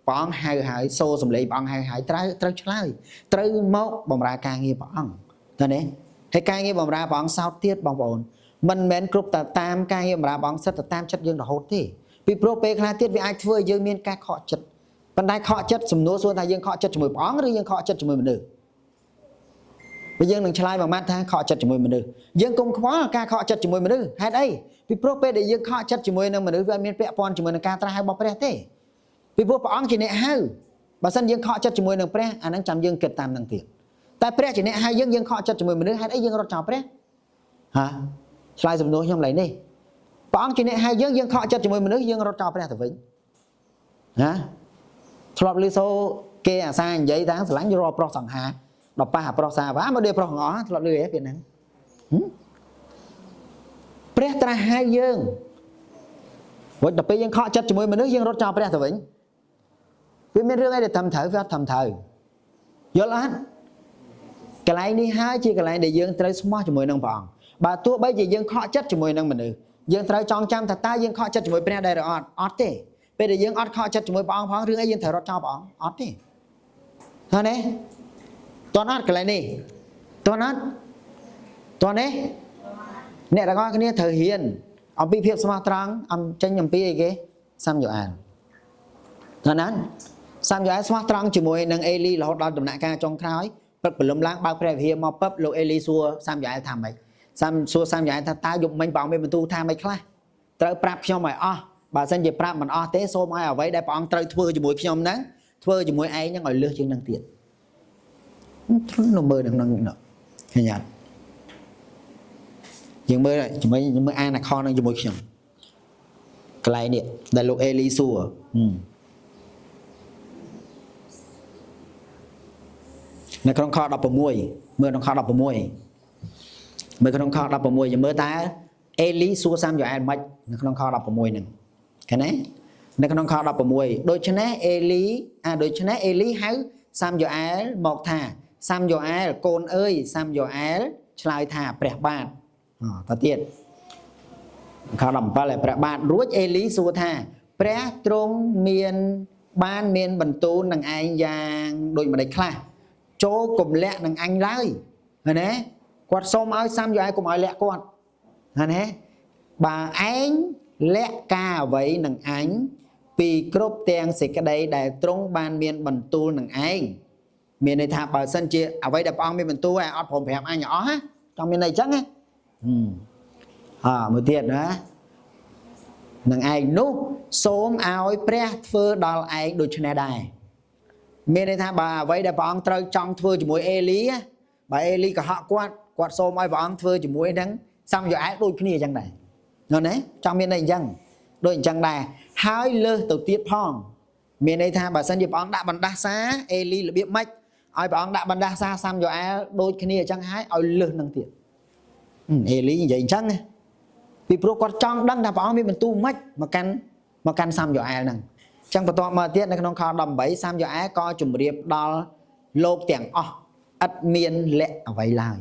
ព្រះអង្គហៅហើយសូរសំឡេងព្រះអង្គហៅហើយត្រូវឆ្លើយត្រូវមកបម្រើការងារព្រះអង្គតើនេះហើយការងារបម្រើព្រះអង្គសោតទៀតបងប្អូនមិនមែនគ្រប់តែតាមការងារបម្រើព្រះអង្គសិតតែតាមចិត្តយើងរហូតទេពីព្រោះពេលខ្លះទៀតវាអាចធ្វើឲ្យយើងមានការខកចិត្តប៉ុន្តែខកចិត្តសំណួរសួរថាយើងខកចិត្តជាមួយព្រះអង្គឬយើងខកចិត្តជាមួយមនុស្សបើយើងនឹងឆ្លើយមួយម៉ាត់ថាខកចិត្តជាមួយមនុស្សយើងកុំខ្វល់ការខកចិត្តជាមួយមនុស្សហេតុអីពីព្រោះពេលដែលយើងខកចិត្តជាមួយនឹងមនុស្សវាអត់មានពាក់ព័ន្ធជាមួយនឹងការត្រាស់ហៅរបស់ព្រះទេពីព្រោះព្រះអង្គជាអ្នកហៅបើសិនយើងខកចិត្តជាមួយនឹងព្រះអាហ្នឹងចាំយើងគិតតាមនឹងទៀតតែព្រះជាអ្នកហៅយើងយើងខកចិត្តជាមួយមនុស្សហេតុអីយើងរត់ចោលព្រះហាឆ្លើយសំណួរខ្ញុំឡើយនេះព្រះអង្គជាអ្នកហៅយើងយើងខកចិត្តជាមួយមនុស្សយើងរត់ចោលព្រះទៅវិញណាធ្លាប់ឮសូរគេអាសានិយាយថាស្រឡាញ់រាល់ប្រុសសង្ហាដល់ប៉ះអាប្រុសសាវ៉ាមកដេប្រុសទាំងអស់ធ្លាប់ឮហ៎ពេលហ្នឹងព្រះត្រាស់ហៅយើងរួចដល់ពេលយើងខកចិត្តជាមួយមនុស្សយើងរត់ចោលព្រះទៅវិញវាមានរឿងអីដែលត្រឹមត្រូវវាអត់ត្រឹមត្រូវយល់អត់កន្លែងនេះហើយជាកន្លែងដែលយើងត្រូវស្មោះជាមួយនឹងព្រះអង្គបើទោះបីជាយើងខកចិត្តជាមួយនឹងមនុស្សយើងត្រូវចងចាំថាតើយើងខកចិត្តជាមួយព្រះដែរឬអត់អត់ទេពេលដែលយើងអត់ខកចិត្តជាមួយព្រះអង្គផងរឿងអីយើងត្រូវរត់ចោលព្រះអង្គអត់ទេហើយនេះតន់អត់កន្លែងនេះតន់អត់តន់នេះអ្នកទាំងអស់គ្នាត្រូវរៀនអំពីភាពស្មោះត្រង់អំចេញអំពីអីគេសាមយ៉ូអានតន់ណាសាមយ៉ូអានស្មោះត្រង់ជាមួយនឹងអេលីរហូតដល់ដំណាក់កាលចុងក្រោយព្រឹកព្រលឹមឡើងបើកព្រះវិហារមកពឹបលោកអេលីសួរសាមយ៉ូអានថាម៉េចសួរសាមយ៉ូអានថាតើយប់មិញព្រះអង្គមានបន្ទូលថាម៉េចខ្លះត្រូវប្រាប់ខ្ញុំឲ្យអស់បើសិនជាប្រាប់មិនអស់ទេសូមឲ្យអ្វីដែលព្រះអង្គត្រូវធ្វើជាមួយខ្ញុំហ្នឹងធ្វើជាមួយឯងហ្នឹងឲ្យលើសជាងហ្នឹងទៀតនៅមើលក្នុងហ្នឹងឃើញអត់យើងមើលជាមួយមើលអានអក្សរហ្នឹងជាមួយខ្ញុំកន្លែងនេះដែលលោកអេលីសួរនៅក្នុងខ16មើលក្នុងខ16មើលក្នុងខ16យើងមើលតើអេលីសួរសាមយ៉ូអែលម៉េចនៅក្នុងខ16ហ្នឹងឃើញទេនៅក្នុងខ16ដូច្នេះអេលីដូច្នេះអេលីហៅសាមយ៉ូអែលមកថាសាមយ៉ូអែលកូនអើយសាមយ៉ូអែលឆ្លើយថាព្រះបាទតទៀតខ17ឲ្យព្រះបាទរួចអេលីសួរថាព្រះទ្រង់មានបានមានបន្ទូលនឹងឯងយ៉ាងដូចម្ដេចខ្លះចូលកុំលាក់នឹងអញឡើយឃើញទេគាត់សូមឲ្យសាមយ៉ូអែលកុំឲ្យលាក់គាត់ឃើញទេបើឯងលាក់ការអ្វីនឹងអញ ពីគ្រប់ទាំងសេចក្តីដែលទ្រង់បានមានបន្ទូលនឹងឯងមានន័យថាបើសិនជាអ្វីដែលព្រះអង្គមានបន្ទូលឯងអត់ព្រមប្រាប់អញអស់ណាចង់មានន័យអញ្ចឹងណាអើមួយទៀតណានឹងឯងនោះសូមឲ្យព្រះធ្វើដល់ឯងដូច្នេះដែរមានន័យថាបើអ្វីដែលព្រះអង្គត្រូវចង់ធ្វើជាមួយអេលីបើអេលីកុហកគាត់គាត់សូមឲ្យព្រះអង្គធ្វើជាមួយនឹងសាំយ៉ូអែលដូចគ្នាអញ្ចឹងដែរនោះណាចង់មានន័យអញ្ចឹងដូចអញ្ចឹងដែរហើយលើសទៅទៀតផងមានន័យថាបើសិនជាព្រះអង្គដាក់បណ្ដាសាអេលីរបៀបម៉េចឲ្យព្រះអង្គដាក់បណ្ដាសាសាំយ៉ូអែលដូចគ្នាអញ្ចឹងហើយឲ្យលើសនឹងទៀតអេលីនិយាយអញ្ចឹងណាពីព្រោះគាត់ចង់ដឹងថាព្រះអង្គមានបន្ទូលម៉េចមកកាន់សាំយ៉ូអែលហ្នឹងអញ្ចឹងបន្ទាប់មកទៀតនៅក្នុងខ18សាំយ៉ូអែលក៏ជម្រាបដល់លោកទាំងអស់ឥតមានលក្ខអ្វីឡើយ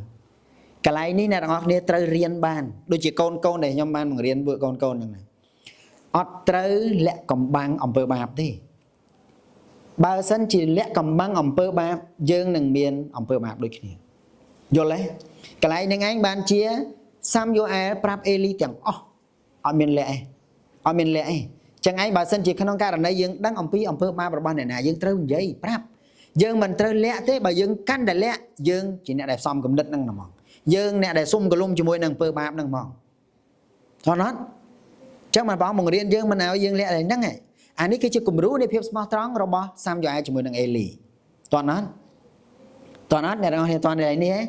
កន្លែងនេះអ្នកទាំងអស់គ្នាត្រូវរៀនបានដូចជាកូនកូនដែលខ្ញុំបានបង្រៀនពួកកូនកូនហ្នឹងណាអត់ត្រូវលាក់កំបាំងអំពើបាបទេបើសិនជាលាក់កំបាំងអំពើបាបយើងនឹងមានអំពើបាបដូចគ្នាយល់ទេកន្លែងហ្នឹងឯងបានជាសាំយ៉ូអែលប្រាប់អេលីទាំងអស់អត់មានលាក់ឯងអត់មានលាក់ឯងចឹងឯងបើសិនជាក្នុងករណីយើងដឹងអំពីអំពើបាបរបស់អ្នកណាយើងត្រូវនិយាយប្រាប់យើងមិនត្រូវលាក់ទេបើយើងកាន់តែលាក់យើងជាអ្នកដែលសំគំនិតហ្នឹងហ្មងយើងអ្នកដែលសុំកលុំជាមួយនឹងអំពើបាបហ្នឹងហ្មងថនអត់ចឹងបានបងបង្រៀនយើងមិនឲ្យយើងលាក់តែហ្នឹងឯងអានេះគឺជាគំរូនៃភាពស្មោះត្រង់របស់សាំយ៉ូអែលជាមួយនឹងអេលីតន់អត់តន់អត់អ្នកទាំងអស់គ្នាតន់នេះឯង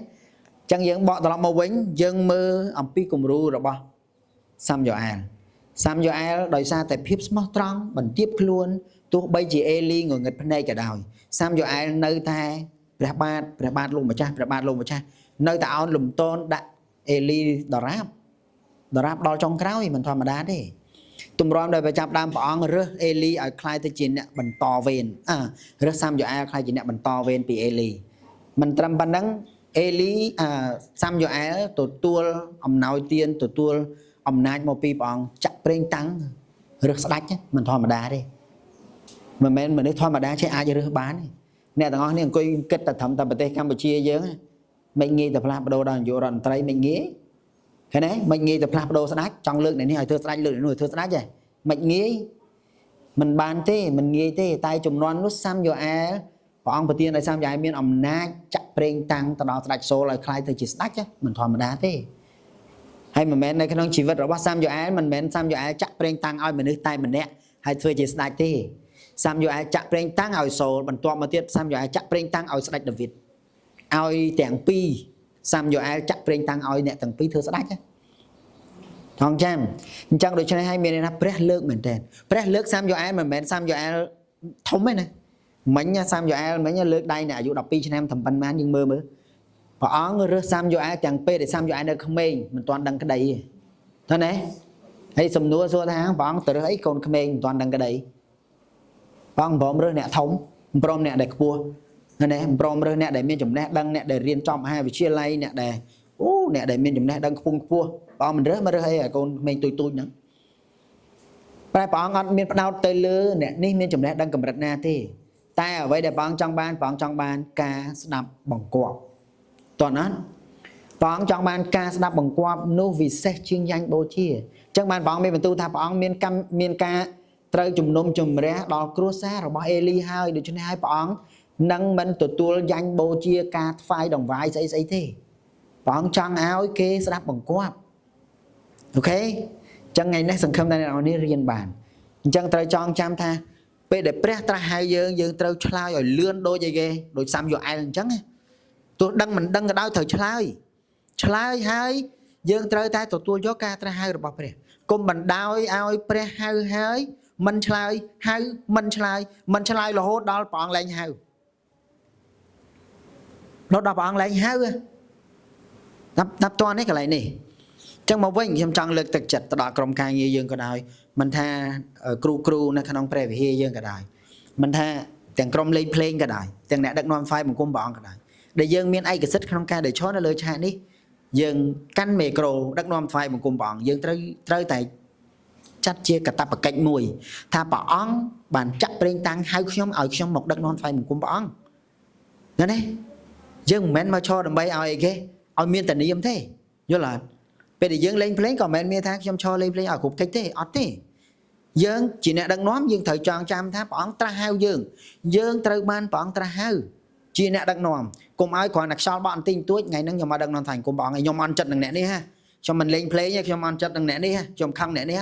ចឹងយើងបកត្រឡប់មកវិញយើងមើលអំពីគំរូរបស់សាំយ៉ូអែលសាំយ៉ូអែលដោយសារតែភាពស្មោះត្រង់បន្ទាបខ្លួនទោះបីជាអេលីងងឹតភ្នែកក៏ដោយសាំយ៉ូអែលនៅតែព្រះបាទលោកម្ចាស់ព្រះបាទលោកម្ចាស់នៅតែអោនលំទោនដាក់អេលីដរាបដល់ចុងក្រោយមិនធម្មតាទេទម្រាំដោយប្រចាប់ដើមព្រះអង្គរើសអេលីឲ្យក្លាយទៅជាអ្នកបន្តវេនរើសសាំយ៉ូអែលក្លាយជាអ្នកបន្តវេនពីអេលីមិនត្រឹមប៉ុណ្ណឹងអេលីសាំយ៉ូអែលទទួលអំណោយទានទទួលអំណាចមកពីព្រះអង្គចាក់ប្រេងតាំងរើសស្ដេចមិនធម្មតាទេមិនមែនមនុស្សធម្មតាចេះអាចរើសបានទេអ្នកទាំងអស់នេះអង្គុយគិតតែត្រឹមតែប្រទេសកម្ពុជាយើងមិនងាយទៅផ្លាស់ប្ដូរដល់នាយករដ្ឋមន្ត្រីមិនងាយឃើញទេមិនងាយទៅផ្លាស់ប្ដូរស្ដេចចង់លើកអ្នកនេះឲ្យធ្វើស្ដេចលើកអ្នកនោះឲ្យធ្វើស្ដេចហ៎មិនងាយមិនបានទេមិនងាយទេតែចំនួននោះសាំយ៉ូអែលព្រះអង្គប្រទានឲ្យសាំយ៉ូអែលមានអំណាចចាក់ប្រេងតាំងទៅដល់ស្ដេចសូលឲ្យក្លាយទៅជាស្ដេចមិនធម្មតាទេហើយមិនមែននៅក្នុងជីវិតរបស់សាំយ៉ូអែលមិនមែនសាំយ៉ូអែលចាក់ប្រេងតាំងឲ្យមនុស្សតែម្នាក់ហើយធ្វើជាស្ដេចទេសាំយ៉ូអែលចាក់ប្រេងតាំងឲ្យសូលបន្ទាប់មកទៀតសាំយ៉ូអែលចាក់ប្រេងតាំងឲ្យស្ដេចដាវីតឲ្យទាំងពីរសាំយ៉ូអែលចាក់ប្រេងតាំងឲ្យអ្នកទាំងពីរធ្វើស្ដេចថងចាំអញ្ចឹងដូច្នេះហើយមានន័យថាព្រះលើកមែនទែនព្រះលើកសាំយ៉ូអែលមិនមែនសាំយ៉ូអែលធំទេណាមិញសាំយ៉ូអែលមិញលើកដៃអ្នកអាយុ12ឆ្នាំត្រឹមប៉ុន្មានយើងមើលព្រះអង្គរើសសាំយ៉ូអែលទាំងពេលដែលសាំយ៉ូអែលនៅក្មេងមិនទាន់ដឹងក្តីទេឃើញទេហើយសំណួរសួរថាព្រះអង្គទៅរើសអីកូនក្មេងមិនទាន់ដឹងក្តីព្រះអង្គព្រមរើសអ្នកធំព្រមអ្នកដែលខ្ពស់ណាព្រមរើសអ្នកដែលមានចំណេះដឹងអ្នកដែលរៀនចប់មហាវិទ្យាល័យអ្នកដែលអ្នកដែលមានចំណេះដឹងខ្ពង់ខ្ពស់ព្រះអង្គមិនរើសមករើសអីឲ្យកូនក្មេងទូចទូចហ្នឹងតែព្រះអង្គអត់មានផ្ដោតទៅលើអ្នកនេះមានចំណេះដឹងកម្រិតណាទេតែអ្វីដែលព្រះអង្គចង់បានព្រះអង្គចង់បានការស្ដាប់បង្គាប់តោះណាព្រះអង្គចង់បានការស្ដាប់បង្គាប់នោះវិសេសជាងយ៉ាញ់បូជាអញ្ចឹងបានព្រះអង្គមានបន្ទូលថាព្រះអង្គមានកម្មមានការត្រូវជំនុំជម្រះដល់គ្រួសាររបស់អេលីហើយដូច្នេះហើយព្រះអង្គនឹងមិនទទួលយ៉ាញ់បូជាការថ្វាយដង្វាយស្អីស្អីទេព្រះអង្គចង់ឲ្យគេស្ដាប់បង្គាប់អូខេអញ្ចឹងថ្ងៃនេះសង្ឃឹមថាអ្នកនរនេះរៀនបានអញ្ចឹងត្រូវចងចាំថាពេលដែលព្រះត្រាស់ហៅយើងយើងត្រូវឆ្លើយឲ្យលឿនដូចអីគេដូចសាំយ៉ូអែលអញ្ចឹងទោះដឹងមិនដឹងក៏ដោយត្រូវឆ្លើយឆ្លើយហើយយើងត្រូវតែទទួលយកការត្រាស់ហៅរបស់ព្រះកុំបណ្ដោយឲ្យព្រះហៅហើយមិនឆ្លើយហៅមិនឆ្លើយមិនឆ្លើយរហូតដល់ព្រះអង្គលែងហៅរហូតដល់ព្រះអង្គលែងហៅដាប់តនេះកន្លែងនេះអញ្ចឹងមកវិញខ្ញុំចង់លើកទឹកចិត្តទៅដល់ក្រុមការងារយើងក៏ដោយមិនថាគ្រូនៅក្នុងព្រះវិហារយើងក៏ដោយមិនថាទាំងក្រុមលេងភ្លេងក៏ដោយទាំងអ្នកដឹកនាំផ្សាយបង្គំព្រះអង្គក៏ដោយដែលយើងមានឯកសិទ្ធិក្នុងការដែលឈរនៅលើឆាកនេះយើងកាន់មេក្រូដឹកនាំផ្សាយបង្គំព្រះអង្គយើងត្រូវតែចាត់ជាកាតព្វកិច្ចមួយថាព្រះអង្គបានចាក់ប្រេងតាំងហៅខ្ញុំឲ្យខ្ញុំមកដឹកនាំផ្សាយបង្គំព្រះអង្គណានេះយើងមិនមែនមកឈរដើម្បីឲ្យអីគេឲ្យមានតានាមទេយល់អត់ពេលដែលយើងលេងភ្លេងក៏មិនមែនមានថាខ្ញុំឈរលេងភ្លេងឲ្យគ្រប់កិច្ចទេអត់ទេ យើងជាអ្នកដឹកនាំយើងត្រូវចងចាំថាព្រះអង្គត្រាស់ហៅយើងយើងត្រូវបានព្រះអង្គត្រាស់ហៅជាអ្នកដឹកនាំកុំឲ្យគ្រាន់តែខ្យល់បក់បន្តិចបន្តួចថ្ងៃហ្នឹងខ្ញុំមកដឹកនាំថ្វាយគុំព្រះអង្គខ្ញុំអន់ចិត្តនឹងអ្នកនេះហ่ะខ្ញុំមិនលេងភ្លេងទេខ្ញុំអន់ចិត្តនឹងអ្នកនេះខ្ញុំខឹងអ្នកនេះ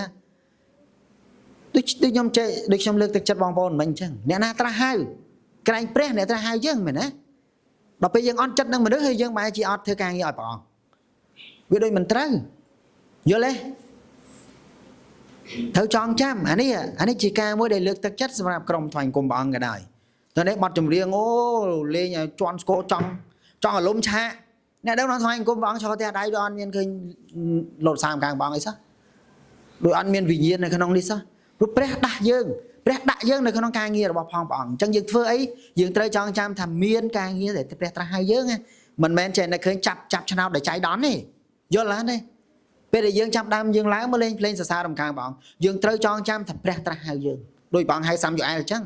ដូចដូចខ្ញុំចេះដូចខ្ញុំលើកទឹកចិត្តបងប្អូនមិនអញ្ចឹងអ្នកណាត្រាស់ហៅក្រែងព្រះអ្នកត្រាស់ហៅយើងមែនទេដល់ពេលយើងអន់ចិត្តនឹងមនុស្សហើយយើងបែរជាអត់ធ្វើការងារឲ្យព្រះអង្គវាដូចមិនត្រូវយល់ទេត្រូវចងចាំអានេះអានេះជាការមួយដែលលើកទឹកចិត្តសម្រាប់ក្រុមថ្វាយគុំព្រះអង្គក៏ដោយតើនេះបတ်ចម្រៀងអូលេងឲ្យជន់ស្គរចង់ចង់អារម្មណ៍ឆាកអ្នកដឹងថ្វាយគុំព្រះអង្គឈរផ្ទះដៃដូចអត់មានឃើញលោតសាមកាងព្រះអង្គអីសោះដូចអត់មានវិញ្ញាណនៅក្នុងនេះសោះព្រោះព្រះដាស់យើងព្រះដាក់យើងនៅក្នុងការងាររបស់ផងព្រះអង្គអញ្ចឹងយើងធ្វើអីយើងត្រូវចងចាំថាមានការងារដែលព្រះត្រាស់ឲ្យយើងមិនមែនចេះតែឃើញចាប់ចាប់ឆ្នោតដោយចៃដន្យទេយល់ទេពេលដែលយើងចាប់ដើមយើងឡើងមកលេងភ្លេងសរសើររំខាងព្រះអង្គយើងត្រូវចងចាំថាព្រះត្រាស់ហៅយើងដោយព្រះអង្គហៅសាំយូអែលអញ្ចឹង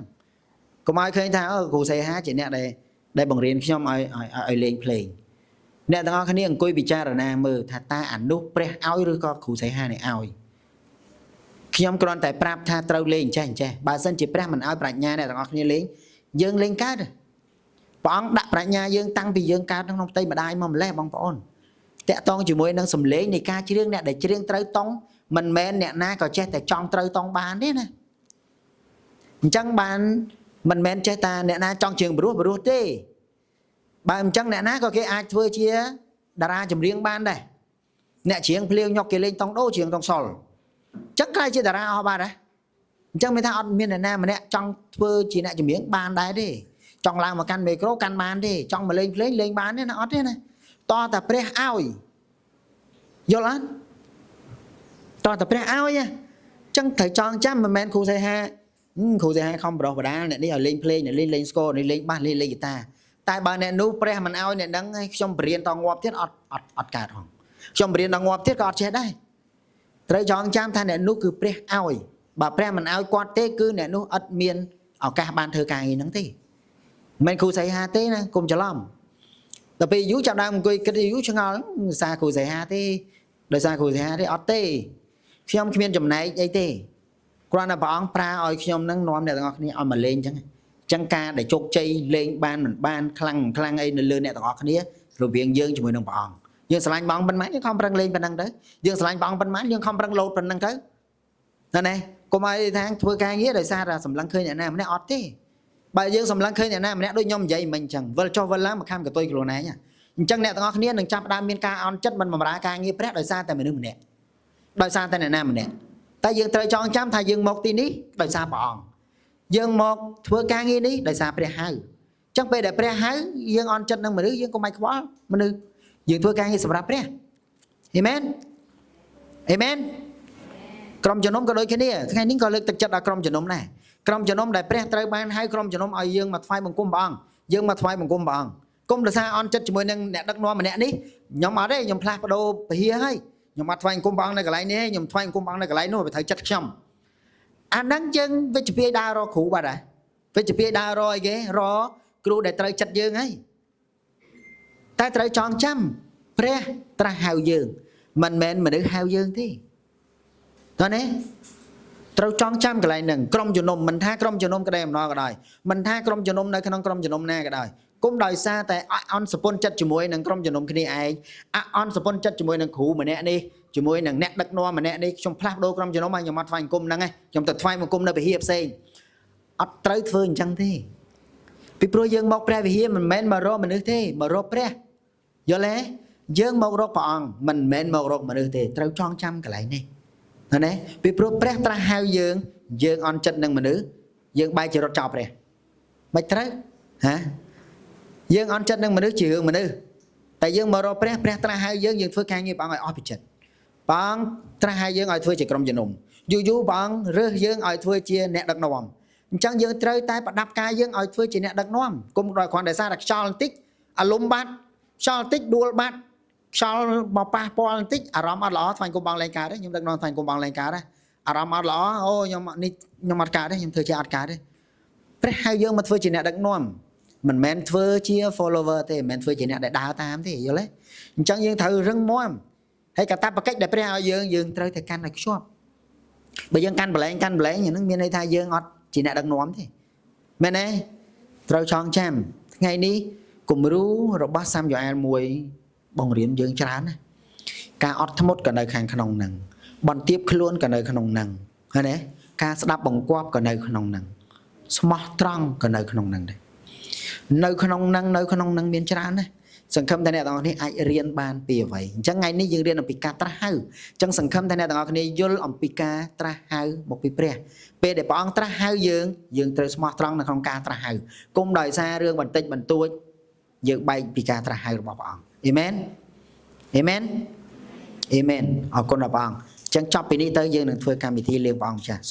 កុំឲ្យឃើញថាគ្រូសេហាជាអ្នកដែលដែលបង្រៀនខ្ញុំឲ្យឲ្យលេងភ្លេងអ្នកទាំងអស់គ្នាអង្គុយពិចារណាមើលថាតើអានោះព្រះឲ្យឬក៏គ្រូសេហានេះឲ្យខ្ញុំគ្រាន់តែប្រាប់ថាត្រូវលេងចេះចេះបើសិនជាព្រះមិនឲ្យប្រាជ្ញាអ្នកទាំងអស់គ្នាលេងយើងលេងកើតព្រះអង្គដាក់ប្រាជ្ញាយើងតាំងពីយើងកើតក្នុងផ្ទៃម្ដាយមកម្លេះបងប្អូនតាក់តងជាមួយនឹងសម្លេងនៃការច្រៀងអ្នកដែលច្រៀងត្រូវតង់មិនមែនអ្នកណាក៏ចេះតែចង់ត្រូវតង់បានទេណាអញ្ចឹងបានមិនមែនចេះតាអ្នកណាចង់ច្រៀងព្រោះព្រោះទេបើអញ្ចឹងអ្នកណាក៏គេអាចធ្វើជាតារាចម្រៀងបានដែរអ្នកច្រៀងភ្លាវញុកគេលេងតង់ដូច្រៀងតង់សុលអញ្ចឹងខ្លាយជាតារាអស់បាត់ហ៎អញ្ចឹងមានថាអត់មានអ្នកណាម្នាក់ចង់ធ្វើជាអ្នកចម្រៀងបានដែរទេចង់ឡើងមកកាន់មីក្រូកាន់បានទេចង់មកលេងភ្លេងលេងបានទេណាអត់ទេណាតតែព្រះឲ្យយល់អត់តតែព្រះឲ្យអញ្ចឹងត្រូវចងចាំមិនមែនគ្រូសេហាគ្រូសេហាខំប្រុសបដាលអ្នកនេះឲ្យលេងភ្លេងអ្នកលេងលេងស្គរអ្នកលេងបាសលេងលេងហ្គីតាតែបើអ្នកនោះព្រះមិនឲ្យអ្នកហ្នឹងខ្ញុំបរៀនតងាប់ទៀតអត់អត់អត់កើតហងខ្ញុំបរៀនតងាប់ទៀតក៏អត់ចេះដែរត្រូវចងចាំថាអ្នកនោះគឺព្រះឲ្យបើព្រះមិនឲ្យគាត់ទេគឺអ្នកនោះអត់មានឱកាសបានធ្វើការងារហ្នឹងទេមិនគ្រូសីហាទេណាគុំច្រឡំដល់ពេលយូរចាប់ដើមអង្គុយគិតយូរឆ្ងល់សារគ្រូសីហាទេដោយសារគ្រូសីហាទេអត់ទេខ្ញុំគ្មានចំណែកអីទេគ្រាន់តែព្រះអង្គប្រើឲ្យខ្ញុំនឹងនាំអ្នកទាំងអស់គ្នាឲ្យមកលេងអញ្ចឹងអញ្ចឹងការដែលជោគជ័យលេងបានមិនបានខ្លាំងខ្លាំងអីនៅលើអ្នកទាំងអស់គ្នារវាងយើងជាមួយនឹងព្រះអង្គយើងស្រឡាញ់ព្រះអង្គប៉ុន្មានយើងខំប្រឹងលេងប៉ុណ្ណឹងទៅយើងស្រឡាញ់ព្រះអង្គប៉ុន្មានយើងខំប្រឹងលោតប៉ុណ្ណឹងទៅណាកុំឲ្យថាធ្វើការងារដោយសារតែសម្លឹងឃើញអ្នកណាម្នាក់អត់ទេបើយើងសម្លឹងឃើញអ្នកណាម្នាក់ដូចខ្ញុំនិយាយមិញអញ្ចឹងវិលចុះវិលឡើងមកខំកតុយខ្លួនឯងអញ្ចឹងអ្នកទាំងអស់គ្នានឹងចាប់ផ្ដើមមានការអន់ចិត្តមិនបម្រើការងារព្រះដោយសារតែមនុស្សម្នាក់ដោយសារតែអ្នកណាម្នាក់តែយើងត្រូវចងចាំថាយើងមកទីនេះដោយសារព្រះអង្គយើងមកធ្វើការងារនេះដោយសារព្រះហៅអញ្ចឹងពេលដែលព្រះហៅយើងអន់ចិត្តនឹងមនុស្សយើងកុំឲ្យខ្វល់មនុស្សយើងធ្វើការងារសម្រាប់ព្រះអាមែនអាមែនក្រុមជំនុំក៏ដូចគ្នាថ្ងៃនេះក៏លើកទឹកចិត្តដល់ក្រុមជំនុំដែរក្រុមជំនុំដែលព្រះត្រូវបានហៅក្រុមជំនុំឲ្យយើងមកថ្វាយបង្គំព្រះអង្គយើងមកថ្វាយបង្គំព្រះអង្គគុំដោយសារអន់ចិត្តជាមួយនឹងអ្នកដឹកនាំម្នាក់នេះខ្ញុំអត់ទេខ្ញុំផ្លាស់ប្ដូរពហិហើយខ្ញុំអត់ថ្វាយបង្គំព្រះអង្គនៅកន្លែងនេះខ្ញុំថ្វាយបង្គំព្រះអង្គនៅកន្លែងនោះវាត្រូវចិត្តខ្ញុំអាហ្នឹងយើងវិជ្ជពាយដើររកគ្រូបាត់ហើយវិជ្ជពាយដើររកអីគេរកគ្រូដែលត្រូវចិត្តយើងហើយតែត្រូវចងចាំព្រះត្រាស់ហៅយើងមិនមែនមនុស្សហៅយើងទេតើនេះត្រូវចងចាំកន្លែងហ្នឹងក្រុមជំនុំមិនថាក្រុមជំនុំក្តីអំណរក៏ដោយមិនថាក្រុមជំនុំនៅក្នុងក្រុមជំនុំណាក៏ដោយគុំដោយសារតែអន់សពុនចិត្តជាមួយនឹងក្រុមជំនុំគ្នាឯងអន់សពុនចិត្តជាមួយនឹងគ្រូម្នាក់នេះជាមួយនឹងអ្នកដឹកនាំម្នាក់នេះខ្ញុំផ្លាស់ប្ដូរក្រុមជំនុំហើយខ្ញុំអត់ថ្វាយបង្គំហ្នឹងឯងខ្ញុំទៅថ្វាយបង្គំនៅវិហារផ្សេងអត់ត្រូវធ្វើអញ្ចឹងទេពីព្រោះយើងមកព្រះវិហារមិនមែនមករកមនុស្សទេមករកព្រះយល់ទេយើងមករកព្រះអង្គមិនមែនមករកមនុស្សទេត្រូវចងចាំកន្លែងនេះណាពីព្រោះព្រះត្រាស់ហៅយើងយើងអន់ចិត្តនឹងមនុស្សយើងបែរជារត់ចោលព្រះមិនត្រូវហ៎យើងអន់ចិត្តនឹងមនុស្សជារឿងមនុស្សតែយើងមករកព្រះព្រះត្រាស់ហៅយើងយើងធ្វើការងារព្រះអង្គឲ្យអស់ពីចិត្តព្រះអង្គត្រាស់ហៅយើងឲ្យធ្វើជាក្រុមជំនុំយូរយូរព្រះអង្គរើសយើងឲ្យធ្វើជាអ្នកដឹកនាំអញ្ចឹងយើងត្រូវតែប្រដាប់កាយយើងឲ្យធ្វើជាអ្នកដឹកនាំគុំដោយគ្រាន់តែសារតែខ្យល់បន្តិចអារម្មណ៍បាត់ខ្យល់បន្តិចដួលបាត់ខ្យល់មកប៉ះពាល់បន្តិចអារម្មណ៍អត់ល្អថ្វាយគុំបងលែងកើតទេខ្ញុំដឹកនាំថ្វាយគុំបងលែងកើតទេអារម្មណ៍អត់ល្អអូខ្ញុំនេះខ្ញុំអត់កើតទេខ្ញុំធ្វើជាអត់កើតទេព្រះហៅយើងមកធ្វើជាអ្នកដឹកនាំមិនមែនធ្វើជា follower ទេមិនមែនធ្វើជាអ្នកដែលដើរតាមទេយល់ទេអញ្ចឹងយើងត្រូវរឹងមាំហើយកតបកិច្ចដែលព្រះឲ្យយើងយើងត្រូវតែកាន់ឲ្យខ្ជាប់ បើយើងកាន់បលែងកាន់បលែងហ្នឹងមានន័យថាយើងអត់ជាអ្នកដឹកនាំទេមែនទេត្រូវចងចាំថ្ងៃនេះគំរូរបស់សាំយ៉ូអែលមួយបង្រៀនយើងច្រើនណាការអត់ធ្មត់ក៏នៅខាងក្នុងហ្នឹងបន្ទាបខ្លួនក៏នៅក្នុងហ្នឹងឃើញទេការស្ដាប់បង្គាប់ក៏នៅក្នុងហ្នឹងស្មោះត្រង់ក៏នៅក្នុងហ្នឹងដែរនៅក្នុងហ្នឹងនៅក្នុងហ្នឹងមានច្រើនណាស់សង្ឃឹមថាអ្នកទាំងអស់គ្នាអាចរៀនបានពីអ្វីអញ្ចឹងថ្ងៃនេះយើងរៀនអំពីការត្រាស់ហៅអញ្ចឹងសង្ឃឹមថាអ្នកទាំងអស់គ្នាយល់អំពីការត្រាស់ហៅមកពីព្រះពេលដែលព្រះអង្គត្រាស់ហៅយើងយើងត្រូវស្មោះត្រង់នៅក្នុងការត្រាស់ហៅគុំដោយសាររឿងបន្តិចបន្តួចយើងបែកពីការត្រាស់ហៅរបស់ព្រះអង្គអេមែនអេមែនអេមែនអរគុណដល់ព្រះអង្គអញ្ចឹងចប់ពីនេះទៅយើងនឹងធ្វើកម្មវិធីលៀងព្រះអង្គម្ចាស់។